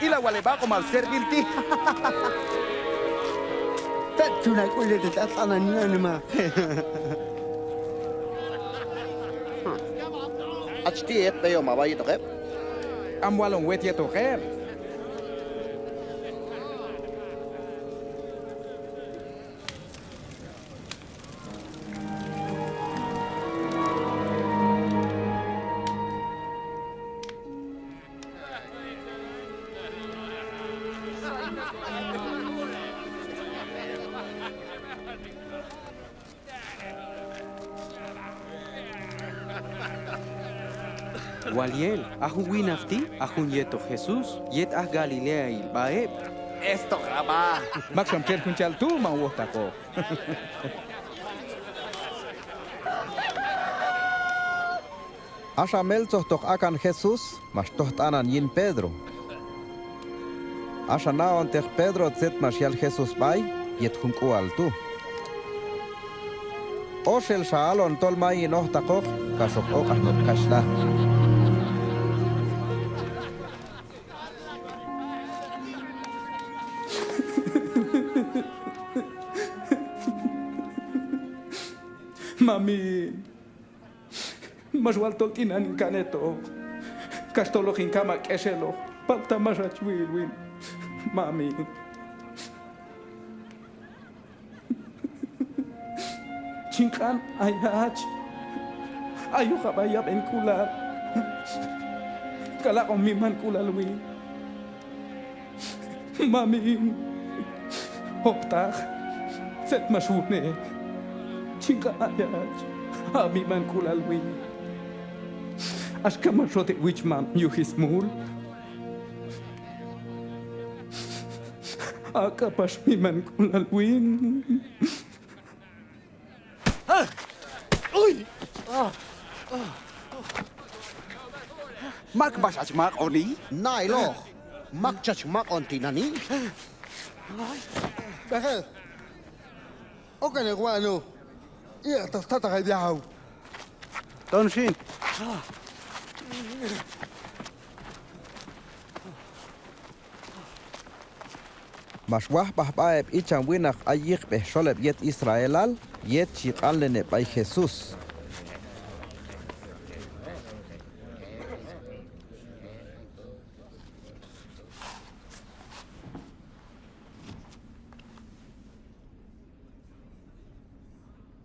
Ila wal heb' aq'omal servil ti'. Tzet chun ha k'ul yet hach q'anan yin anima. Hach ti' het b'eyom ha b'a yetoq heb'. K'am walon wet yetoq heb'. Wal yel, a jun winaq ti', a jun yetoq Jesús, yet aj Galileail b'a heb'. Estoq ha b'a. Mak xam txel jun chal tu', man wojtaqoq. Axa meltzojtoq akan Jesús, max toj t'anan yin Pedro. Axa naonteq Pedro tzet max yal Jesús b'ay yet jun k'ual tu'. Oxelxa halon tol mayin ojtaqoq, kax hoq oq'aj no' kaxhlan. Mamin, max wal tol tinani' hin kan hetoq, kax tol hoq hin kam ha k'exeloq, palta max hach wil win, mamin. Chin q'an ayach, ayoq ha b'a yab'en k'ulal, k'al aq'on miman k'ulal win. Mamin, ojtaq, tzet max wunej. Chin q'an ayach, ha miman k'ulal win. Axka max hot heb' wichmam yuj smul, ha k'apax miman k'ulal win. Mak max hach maq'oni? Na'iloq, mak chach maq'on tinani'. B'ejel, okan heb' wa'anoq, i'eq ta stataj heb' yajaw. Ton xin. Max wajb'aj sb'a heb' icham winaq ay yiqb'ej xol heb' yet Israelal, yet chi q'anlen heb' b'ay Jesús.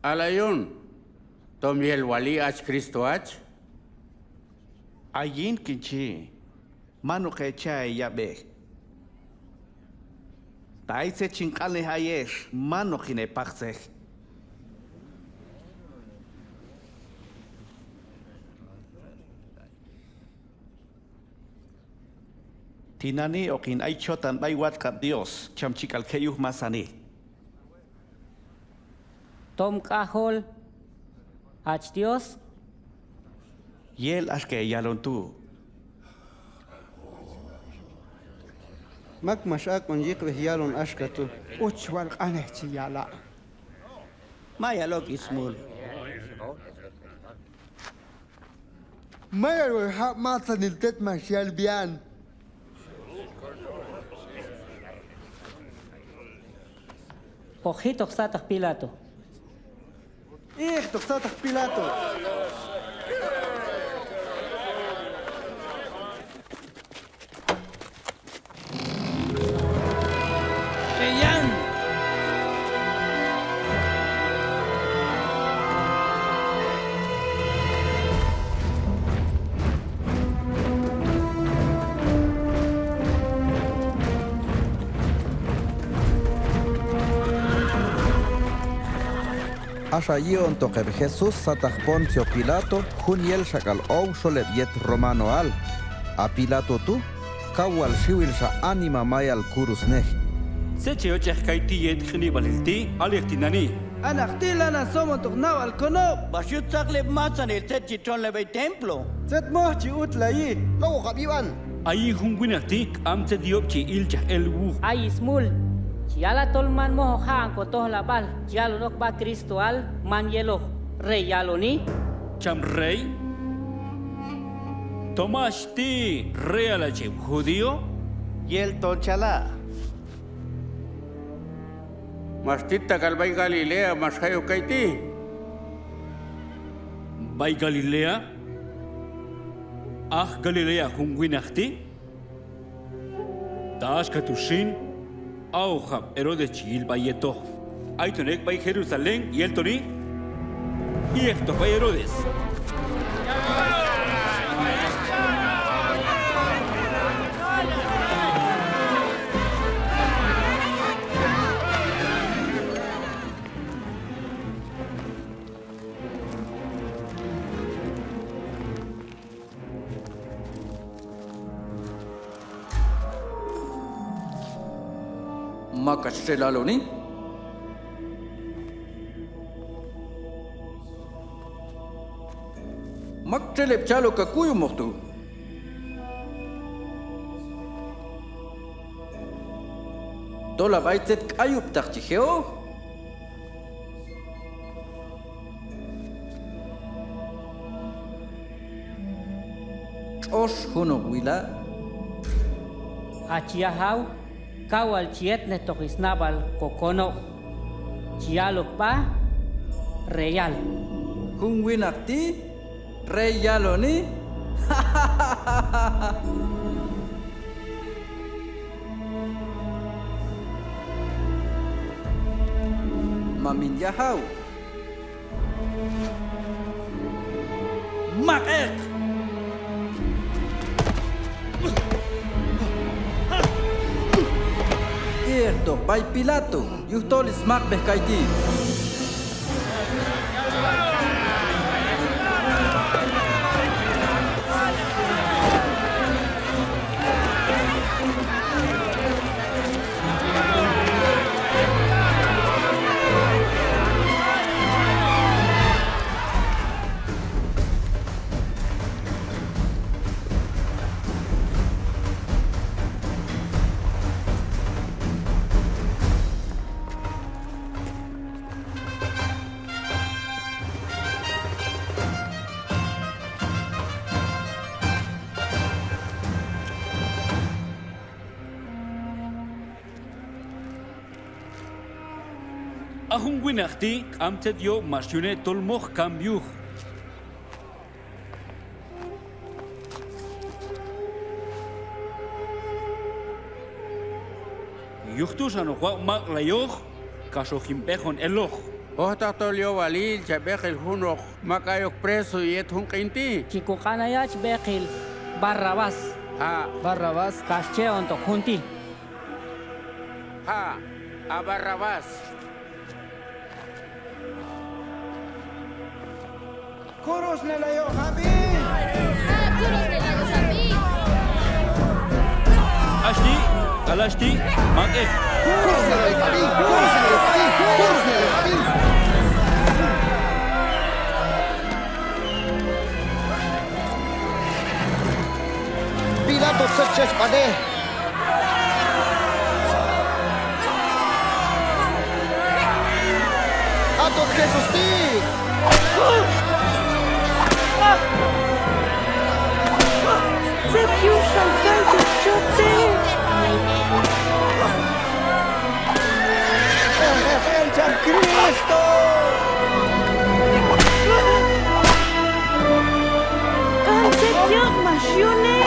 Al ayon, tom yel wali hach Cristo hach? Ayin kin chi, man hoq hecha' heyab'ej. Ta ay tzet chin q'anlej ayex, man hoq hin hepaqtzej. Tinani' hoqin ay chotan b'ay watx' q'ab' Dios, cham chi k'al je' yuj masanil. Tom k'ajol hach Dios. Yel axka heyalon tu'. Mak max aq'on yiqb'ej yalon axka tu'. Uch wal q'anej chi yala'. Mayal ok smul. Mayal wal jab' masanil tzet max yal b'ian. Hoq jitoq sataq Pilato. Ijtoq sataq Pilato. Axa yi'ontoq heb' Jesús sataq Poncio Pilato, jun yelxak'al ow xol heb' yet romanoal. A Pilato tu', kaw wal xiwil xa anima mayal kurusnej. Tzet che yochej kayti' yet q'inib'alil ti', alej tinani'. A naq ti' lanan somontoq nab'al konob'. Max yut tzaqleb' masanil tzet chi txonlay b'ay templo. Tzet moj chi utlayi. Lok'oqab' yib'an. A yin jun winaq ti' k'am tzet yob' chi ilchaj el wuj. Ay smul, chi yala tol man mojoq ja'on kotojlab'al, chi yalon ok sb'a Cristoal, man yeloq rey yaloni. Cham rey? Tom hach ti' reyal hach heb' judío? Yel ton chala'. Max tit tak'al b'ay Galilea max jay ok kayti'. ¿B'ay Galilea? Aj Galilea jun winaq ti'? Ta axka tu' xin, aokab' Herodes chi yil b'ay yetoq. Ayton ek' b'ay Jerusalén, yeltoni, ijtoq b'ay Herodes. ¿Mak hach txel haloni? ¿Mak txel heb' chal ok hakuywomoq tu'? Tolab' ay tzet k'ayub'taq chi je' oq. Tx'ox junoq wila'. Hach yajaw, kaw wal chi yetnetoq snab'al kokonob', chi yal ok sb'a reyal. Jun winaq ti' rey yaloni. Mamin yajaw. Mak ek'. Ijtoq b'ay Pilato yujtol smaqb'ej kayti'. A jun winaq ti' k'am tzet yob' max yune' tol moj kam yuj. Yuj tu' xan hoq waq' maq'layoq, kax hoq hin b'ejon eloq. Ojtaq tol yowalil cha b'eqil junoq mak ayok preso yet jun q'in ti'. Chi koq'an ayach b'eqil Barrabás. Ha'. Barrabás. Kax che'ontoq jun ti'. Ha', a Barrabás. Kurusnelayoqab'i. Kurusnelayoqab'i. Hach ti', k'al hach ti', mak'ej. Kurusnelayoqab'i, kurusnelayoqab'i, kurusnelayoqab'i. Pilato, tzet ch'exb'anej. Aton Jesús ti'. Tzet yuxan kaytu' chot ti'. Elchaj Cristo. K'am tzet yoq' max yune'.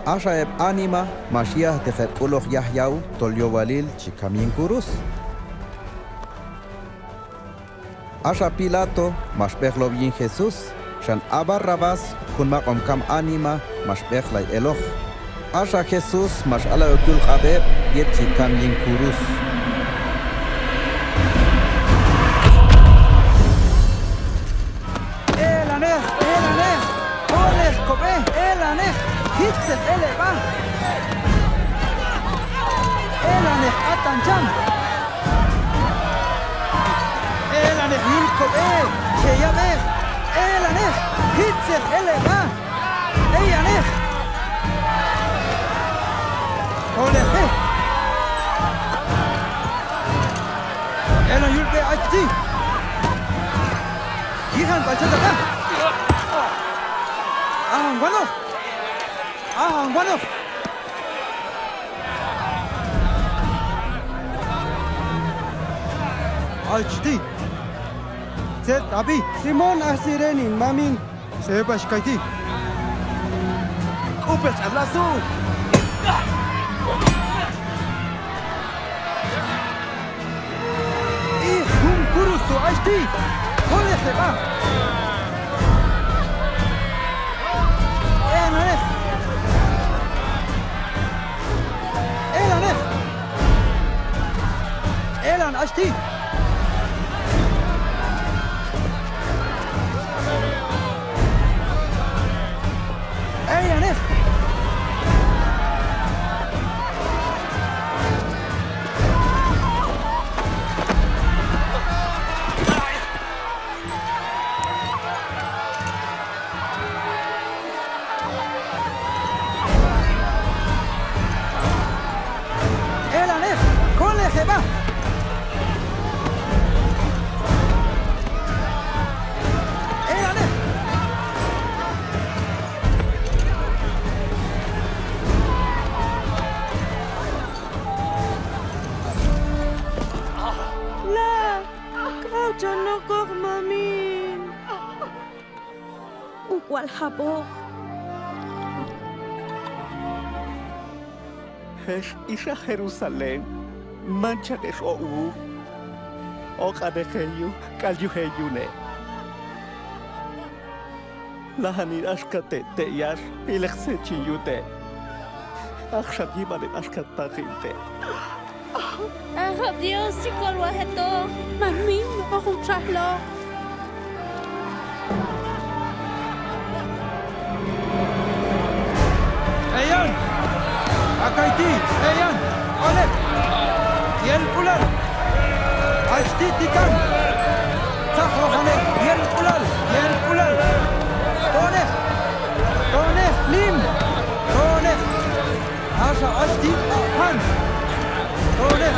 Axa heb' anima max yi'ajteq heb' k'uloq yaj yaw tol yowalil chi kam yin kurus. Axa Pilato max b'eqlow yin Jesús, xan a Barrabás, jun maq'om kam anima, max b'eqlay eloq. Axa Jesús max alay ok yul q'ab' heb' yet chi kam yin kurus. Elaneq, elaneq, koleq kob'e, elaneq, jitzeq el heb'a. Elaneq atan cham. Elaneq yul kob'e, che yab'ej. Elaneq, jitzeq el heb'a. Eyaneq. Koleq b'e. Elan yul b'e hach ti'. Yijan b'ay chot hab'a. Ajan wanoq. Ajan wanoq. Hach ti'. Tzet hab'i? Simón, aj Cirene hin mamin. Xheb'ax kayti'. K'upej ch'an lasu. Ij jun kurus tu' hach ti'. Koleq heb'a. Elaneq. Elaneq. Elan hach ti'. Eyaneq. Elaneq, koleq heb'a. Elaneq. La, k'am chon okoq mamin. Uk'wal jab'oq. Hex ix aj Jerusalén, manchaq hex oq' wuj. Oq'aneq heyuj k'al yuj heyune'. Lajan hin axka te' te' yax, ilek tzet chin yute'. Axa yib'an heb' axka taqin te'. Ajab' Dios, chi kolwaj hetoq. Mamin, hoq jun txajloq. Eyan, a kayti', eyan, k'oleq, yelk'ulal, hach ti' tikan, tzajlojaneq, yelk'ulal, yelk'ulal, toneq, toneq, nim, toneq. Axa hach ti' aq'pan. Toneq.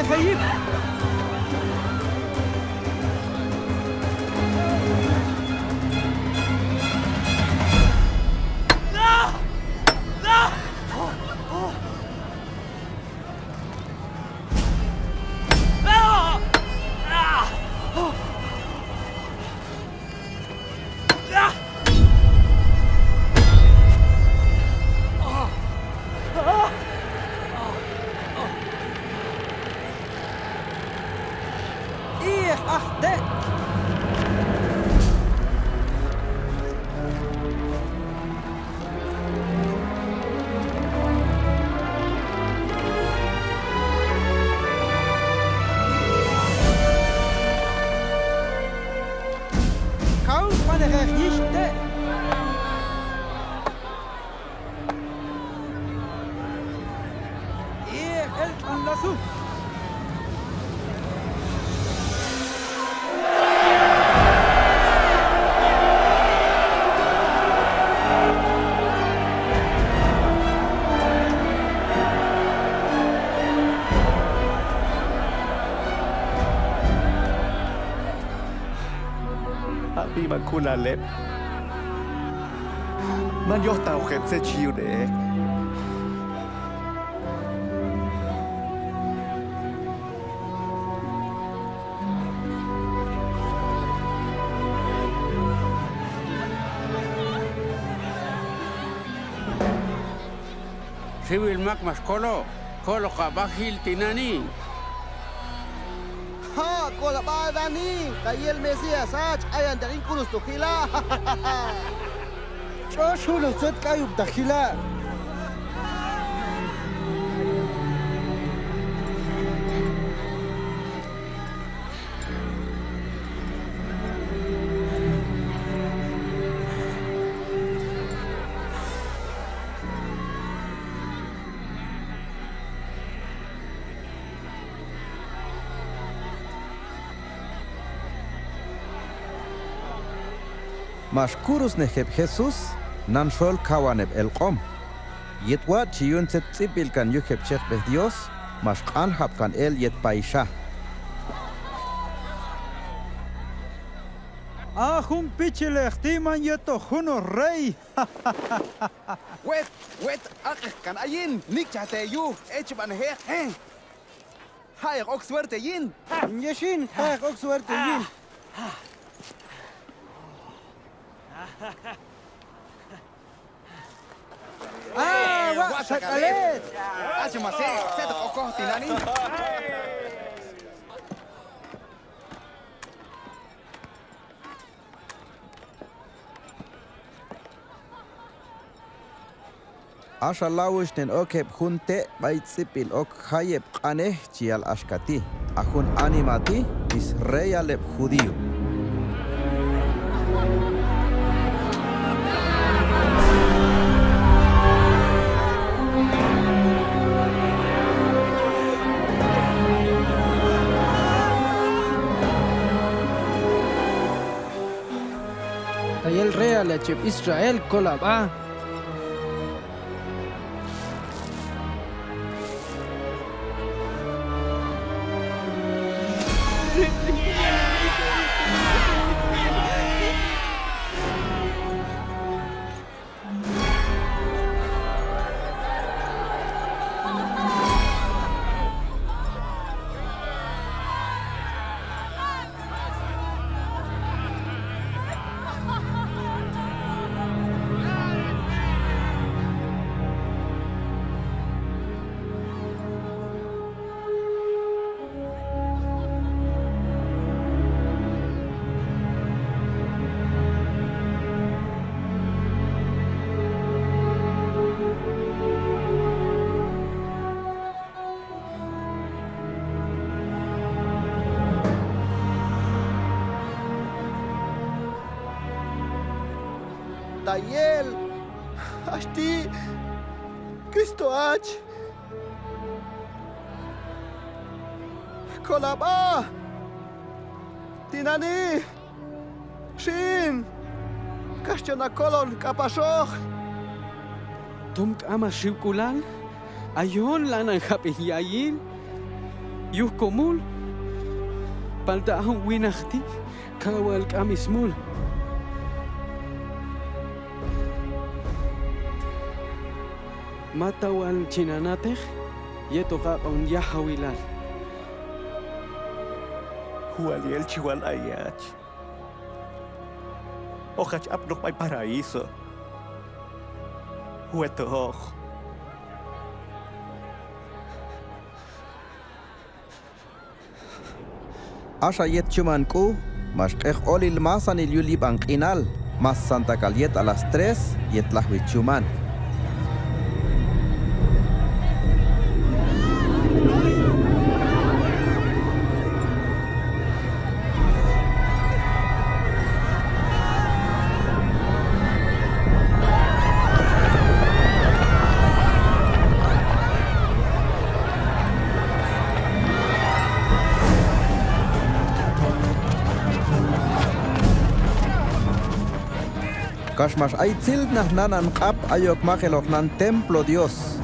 Kayip. Ix, aj te'. Kaw, manejex yix te'. Ix, elt'an lasu. A mimank'ulal heb', man yojtaqoq heb' tzet chi yune' heb'. Xiwil mak max kolo, kolo ka b'a jil tinani'. Ha', kolo b'a nani, ta yel Mesías hach, ayanteq yin kurus tu' jila'. Tx'ox junoq tzet k'ayub'taq jila'. Max kurusnej heb' Jesús nan xol kawan heb' elq'om. Yet watx' chi yun tzet tz'ib'b'il kan yuj heb' chekb'ej Dios, max q'anjab' kan el yet payxa. A jun pichilej ti' man yetoq junoq rey. Wet, wet, aq'ek kan ayin, nik'chaj te' yuj, echb'anejeq, eh. Ja'eq ok suerte yin. Yet xin, ja'eq ok suerte yin. Ah, wa' xa k'al et. Axa max e', tzet hoq okoj tinani'. Axa lawuxnen ok heb' jun te' b'ay tz'ib'b'il ok jayeb' q'anej chi yal axka ti': A jun anima ti' is reyal heb' judío. Ta yel reyal hach heb' Israel, kola' b'a. Ta yel hach ti' Cristo hach, kola' b'a tinani' xin, kax chon ha kolon k'apaxoq. Tom k'am ha xiwk'ulal, hayon lanan jab'en yayil. yuj komul, palta a jun winaq ti' kaw wal k'am smul. Mata wal chi na na'teq yetoq aq'on yajawilal. Wal yel chi wal ayach. Hoq hach apnoq b'ay paraíso wetoq. Axa yet chuman k'u, max q'eq olil masanil yul yib'an q'inal, masanta k'al yet a las tres yet lajwi chuman. Kax max ay tzilnaj nanan q'ap ayok maqeloq nan templo Dios.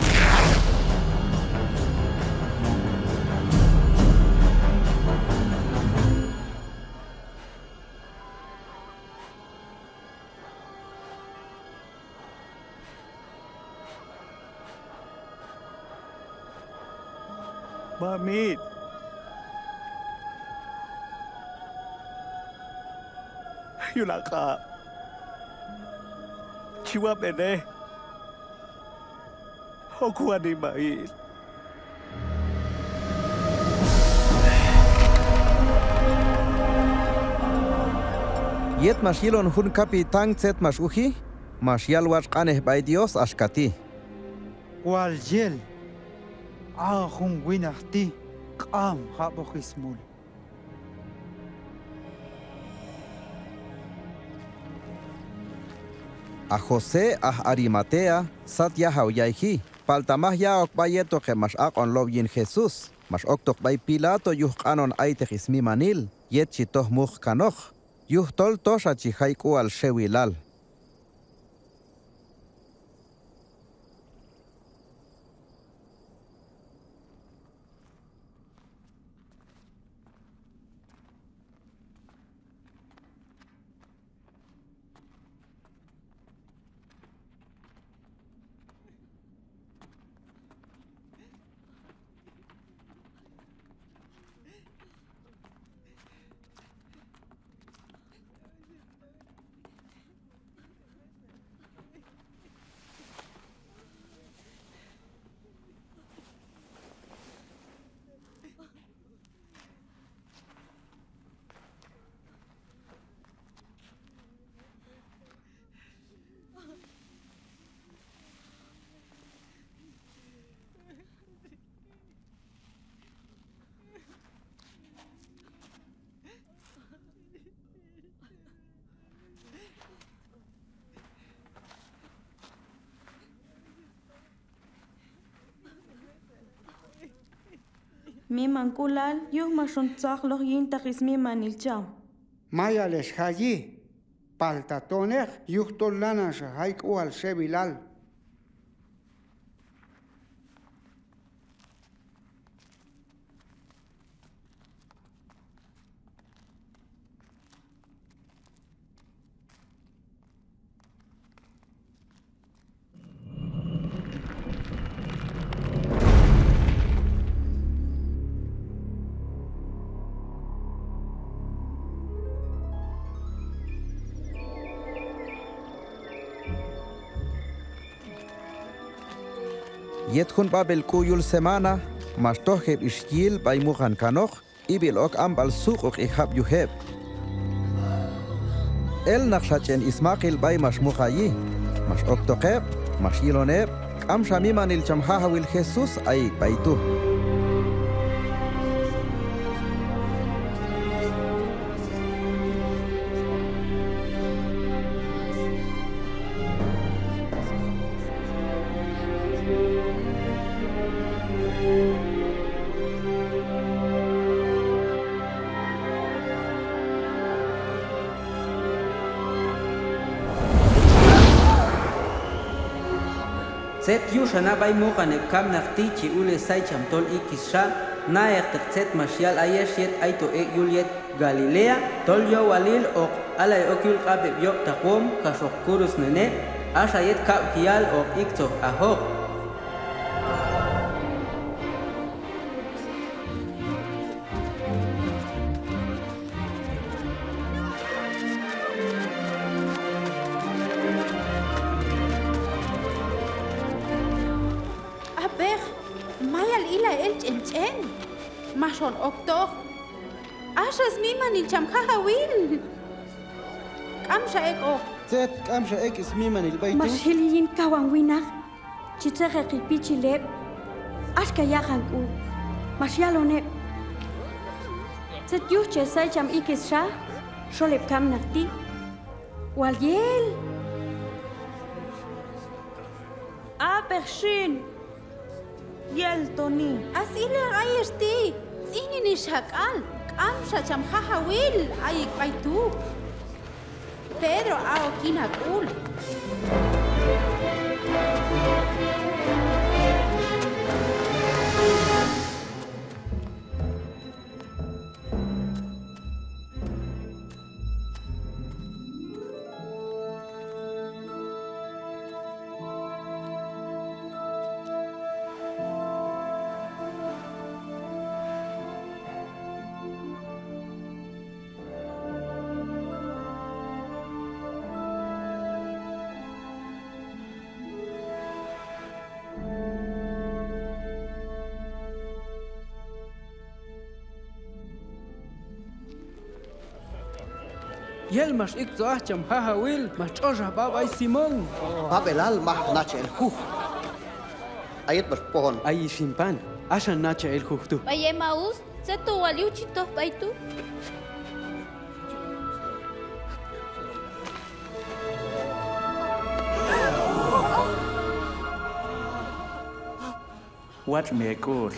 Mamin, yul a q'ab' chi wab'enej ok wanima'il. Yet max yilon jun capitán tzet max uji, max yal watx' q'anej b'ay Dios axka ti': Wal yel, a jun winaq ti' k'am jab'oq smul. A José aj Arimatea sat yajaw yayji, palta maj ya'ok b'a yetoq heb' max aq'on low yin Jesús. Max oktoq b'ay Pilato yuj q'anon ayteq smimanil yet chi toj muq kanoq, yujtol toxa chi jay k'ual xewilal. Mimank'ulal yuj max on tzaqloj yintaq smimanil cham. Mayal ex jayi, palta tonej yujtol lanan xa jay k'ual xewilal. Yet jun b'ab'el k'u yul semana, max toj heb' ix yil b'ay muqan kanoq, ib'il ok amb'al suq'uq'i jab' yuj heb'. Elnaq xa ch'en smaqil b'ay max muqayi. Max oktoq heb', max yilon heb', k'amxa mimanil cham Jajawil Jesús ayik' b'ay tu'. Tzet yuxan a b'ay muqan heb' kamnaq ti' chi ul shay cham tol ikis xa, Na'ejteq tzet max yal ayex yet ayto ek' yul yet Galilea, tol yowalil hoq alay ok yul q'ab' heb' yob'taqwom kax hoq kurusnen heb', axa yet kab'jial hoq iktzoj ajoq. Ab'ej, mayal ilay el ch'en ch'en. Max on oktoq. Axa smimanil cham Jajawil. K'amxa ek'oq. Tzet k'amxa ek' smimanil b'ay tu'? Max jili yin kawan winaq chi tzeqeqi pichil heb' axka yaqan k'u. Max yalon heb': Tzet yuj che say cham ikis xa xol heb' kamnaq ti'. Wal yel. Ab'ej xin, yel toni. As ilay ayex ti', tz'inini xak'al, k'amxa cham Jajawil ayik' b'ay tu'. Pedro, a' ok yin ha k'ul. Yel max iktzoj aj cham Jajawil, max tx'ox aj sb'a b'ay Simón. B'ab'elal maj nachaj el juj. A yet max pojon. Ay ixim pan, axa nachaj el juj tu'. B'ay Emaús, tzet to wal yuj chi toj b'ay tu'? Watx' mi hek'ul.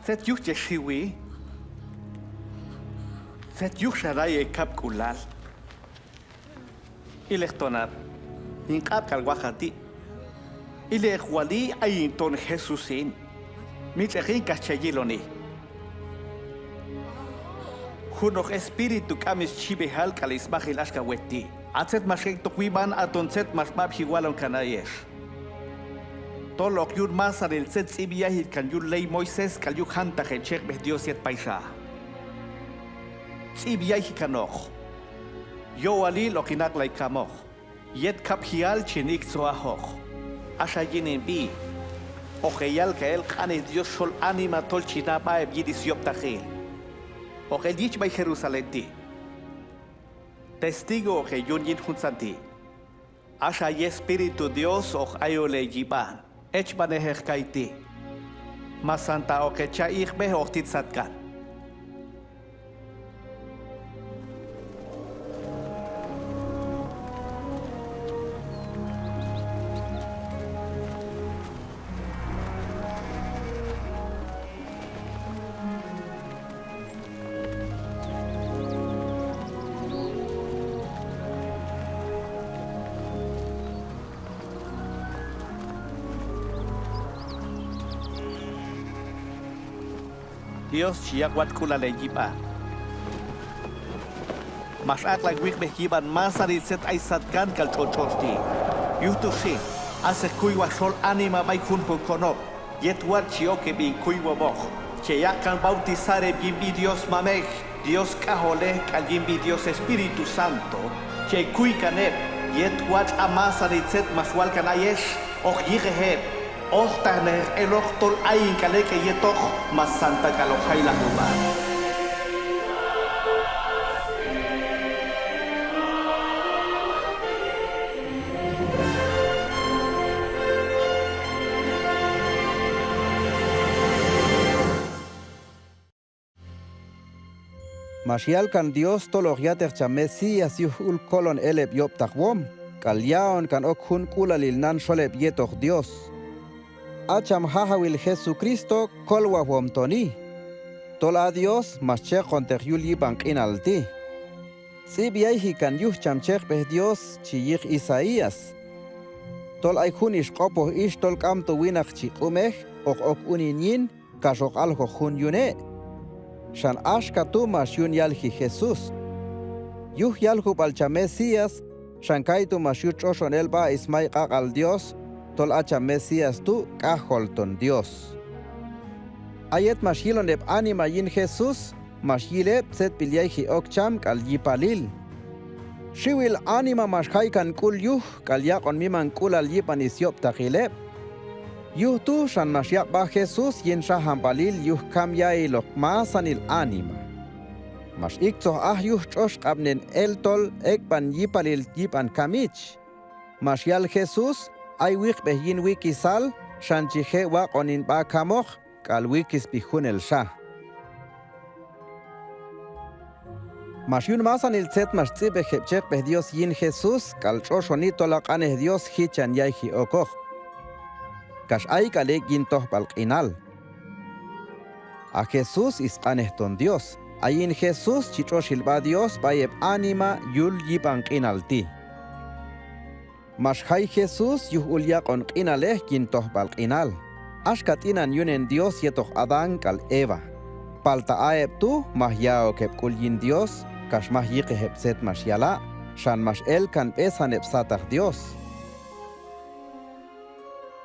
Tzet yuj che xiwi? Tzet yuj xalay hekab'k'ulal? Ilek tonab', hin q'ab' k'al waqan ti'. Ilek wali, ayin ton Jesús hin. Mitx'eq hin kax che yiloni. Junoq espíritu k'am schib'ejal k'al sb'ajil axka wet ti'. A tzet max ek'toq wib'an, aton tzet max b'ab'ji walon kan ayex. Tol hoq yun masanil tzet tz'ib' yayji kan yul ley Moisés k'al yuj jantaq heb' chekb'ej Dios yet payxa. Tz'ib' yayji kanoq. Yowalil hoq hin aq'lay kamoq. Yet kab'jial chin iktzoj ajoq. Axa yin hin b'i, hoq heyal k'al el q'anej Dios xol anima tol chi na sb'a heb' yin syob'taqil. Hoq el yich b'ay Jerusalén ti'. Testigo hoq heyun yin juntzan ti'. Axa yespíritu Dios hoq ayol heyib'an. Echb'anejeq kayti'. Masanta hoq hecha' iqb'ej hoq tit satkan. Dios chi yaq' watx'k'ulal heyib'an. Max aq'lay wiqb'ej yib'an masanil tzet ay satkan k'al tx'otx' tx'otx' ti'. Yuj tu xin, aseq kuywaj xol anima b'ay junjun konob'. Yet watx' chi ok heb' hin kuywomoq. Che yaq'kan bautizar heb' yin sb'i Dios Mamej, Dios K'ajolej k'al yin sb'i Dios Espíritu Santo. Che kuykan heb', yet watx' a masanil tzet max walkan ayex, hoq yiqej heb'. Ojtaqnejeq eloq tol ayin k'al ek' heyetoq, masanta k'al hoq jaylaq wub'an. Max yalkan Dios tol hoq ya'teq cham Mesías yuj ul kolon el heb' yob'taqwom, k'al ya'onkan ok junk'ulalil nan xol heb' yetoq Dios. A cham Jajawil Jesucristo kolwajwom toni. Tol a Dios max cheqonteq yul yib'an q'inal ti'. Tz'ib' yayji kan yuj cham chekb'ej Dios chi yiq Isaías, tol ay jun ix q'opoj ix tol k'amto winaq chi q'umej, hoq ok unin yin, kax hoq aljoq jun yune'. Xan axka tu' max yun yalji Jesús. Yuj yaljub'al cham Mesías, xan kaytu' max yut tx'oxon el sb'a is may q'aq'al Dios, tol a cham Mesías tu' k'ajol ton Dios. A yet max yilon heb' anima yin Jesús, max yil heb' tzetb'il yayji ok cham k'al yipalil. Xiwil anima max jay kan k'ul yuj k'al yaq'on mimank'ulal yib'an is yob'taqil heb'. Yuj tu' xan max yaq' sb'a Jesús yin xajanb'alil yuj kam ya'iloq masanil anima. Max iktzoj aj yuj tx'oxq'ab'nen el tol ek'b'an yipalil yib'an kamich. Max yal Jesús, ay wiqb'ej yin wikisal, xan chi je' waq'on hin b'a kamoq, k'al wikisb'i junelxa. Max yun masanil tzet max tz'ib'ej heb' chekb'ej Dios yin Jesús, k'al tx'oxoni tol a q'anej Dios jichan yayji okoq. Kax ay k'al ek' yin tojb'al q'inal. A Jesús is q'anej ton Dios. A yin Jesús chi tx'oxil sb'a Dios b'ay heb' anima yul yib'an q'inal ti'. Max jay Jesús yuj ul yaq'on q'inalej yin tojb'al q'inal. Axka t'inan yunen Dios yetoq Adán k'al Eva. Palta a heb' tu' maj ya'ok heb' k'ul yin Dios, kax maj yiqej heb' tzet max yala', xan max el kan b'esan heb' sataq Dios.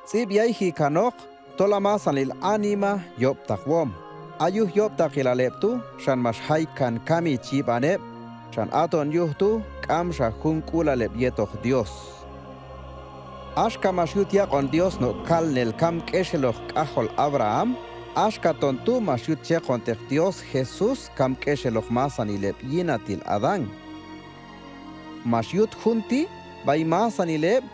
Tz'ib' yayji kanoq, tol a masanil anima yob'taqwom. A yuj yob'taqilal heb' tu' xan max jay kan kamich yib'an heb', xan aton yuj tu' k'amxa junk'ulal heb' yetoq Dios. Axka max yut yaq'on Dios no' kalnel kam k'exeloq k'ajol Abraham, axka ton tu' max yut cheqonteq Dios Jesús kam k'exeloq masanil heb' yinatil Adán. Max yut jun ti' b'ay masanil heb'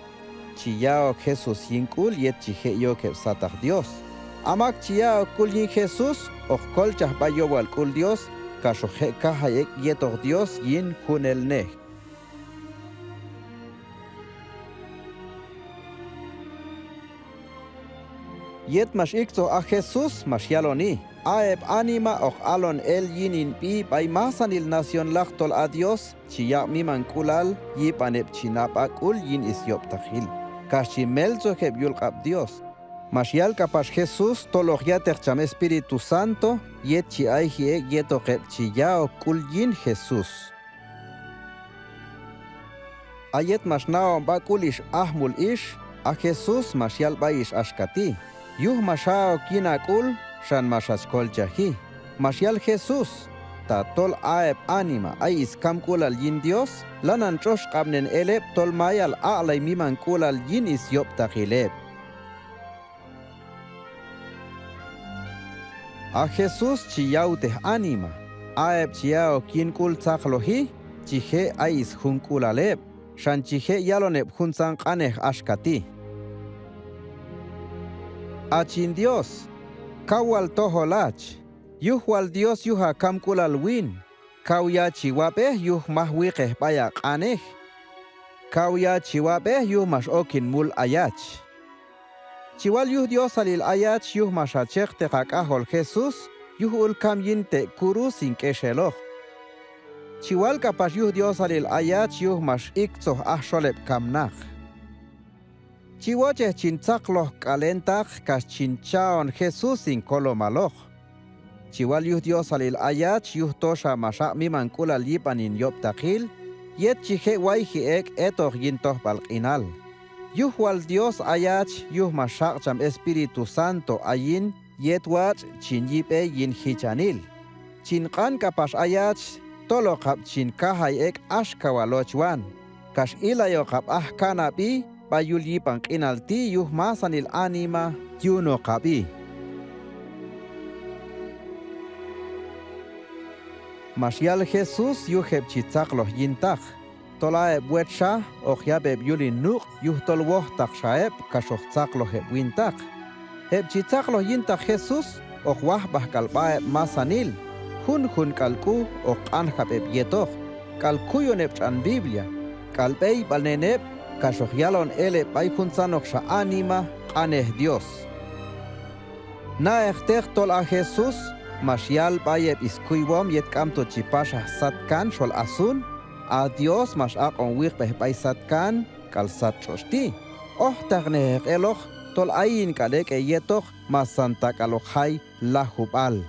chi ya'ok Jesús yin k'ul yet chi je' yok heb' sataq Dios. A mak chi ya'ok k'ul yin Jesús, hoq kolchaj b'ay yowal k'ul Dios, kax hoq je' kajay ek' yetoq Dios yin junelnej. Yet max iktzoj a Jesús, max yaloni: A heb' anima hoq alon el yin hin b'i b'ay masanil nacionlaq tol a Dios chi yaq' mimank'ulal yib'an heb' chi na b'a k'ul yin is yob'taqil, kax chi meltzoj heb' yul q'ab' Dios. Max yal k'apax Jesús tol hoq ya'teq cham Espíritu Santo yet chi ayji ek' yetoq heb' chi ya'ok k'ul yin Jesús. A yet max na'on b'a k'ul ix ajmul ix, a Jesús max yal b'ay ix axka ti': Yuj max ha'ok yin ha k'ul, xan max hach kolchaji. Max yal Jesús: Ta tol a heb' anima ay is kamk'ulal yin Dios, lanan tx'oxq'ab'nen el heb' tol mayal aq'lay mimank'ulal yin is yob'taqil heb'. A Jesús chi yawtej anima. A heb' chi ya'ok yin k'ul tzaqloji, chi je' ay is junk'ulal heb', xan chi je' yalon heb' juntzan q'anej axka ti': Hach hin Dios, kaw wal tojol hach, yuj wal Dios yuj ha kamk'ulal win. Kaw ya' chi wab'ej yuj maj wiqej b'ay ha q'anej. Kaw ya' chi wab'ej yuj max ok hin mul ayach. Chi wal yuj Diosalil ayach yuj max ha cheqteq ha k'ajol Jesús, yuj ul kam yin te' kurus hin k'exeloq. Chi wal k'apax yuj Diosalil ayach yuj max iktzoj aj xol heb' kamnaq. Chi wochej chin tzaqloj k'al hintaq kax chin cha'on Jesús hin kolomaloq. Chi wal yuj Diosalil ayach yuj toxa max haq' mimank'ulal yib'an hin yob'taqil, yet chi je' wayji ek' hetoq yin tojb'al q'inal. Yuj wal Dios ayach yuj max haq' cham Espíritu Santo hayin yet watx' chin yi' b'ey yin jichanil. Chin q'an k'apax ayach tol hoqab' chin kajay ek' axka wal hochwan, kax ilay hoqab' aj kanab'i b'ay yul yib'an q'inal ti' yuj masanil anima yun hoqab'i. Max yal Jesús yuj heb' chi tzaqloj yintaq, tol a heb' wetxa hoq yab' heb' yul hin nuq' yujtol wojtaqxa heb' kax hoq tzaqloj heb' wintaq. Heb' chi tzaqloj yintaq Jesús hoq wajb'aj k'al sb'a heb' masanil, junjun k'al k'u hoq q'anjab' heb' yetoq, k'al kuyon heb' tx'an Biblia, k'al b'eyb'alnen heb', kax hoq yalon el heb' b'ay juntzanoqxa anima q'anej Dios. Na'ekteq tol a Jesús max yal b'ay heb' is kuywom yet k'amto chi paxaj satkan xol asun, A Dios max aq'on wiqb'ej b'ay satkan k'al sat tx'otx' ti'. Ojtaqnej heq eloq tol ayin k'al ek' heyetoq masanta k'al hoq jay lajub'al.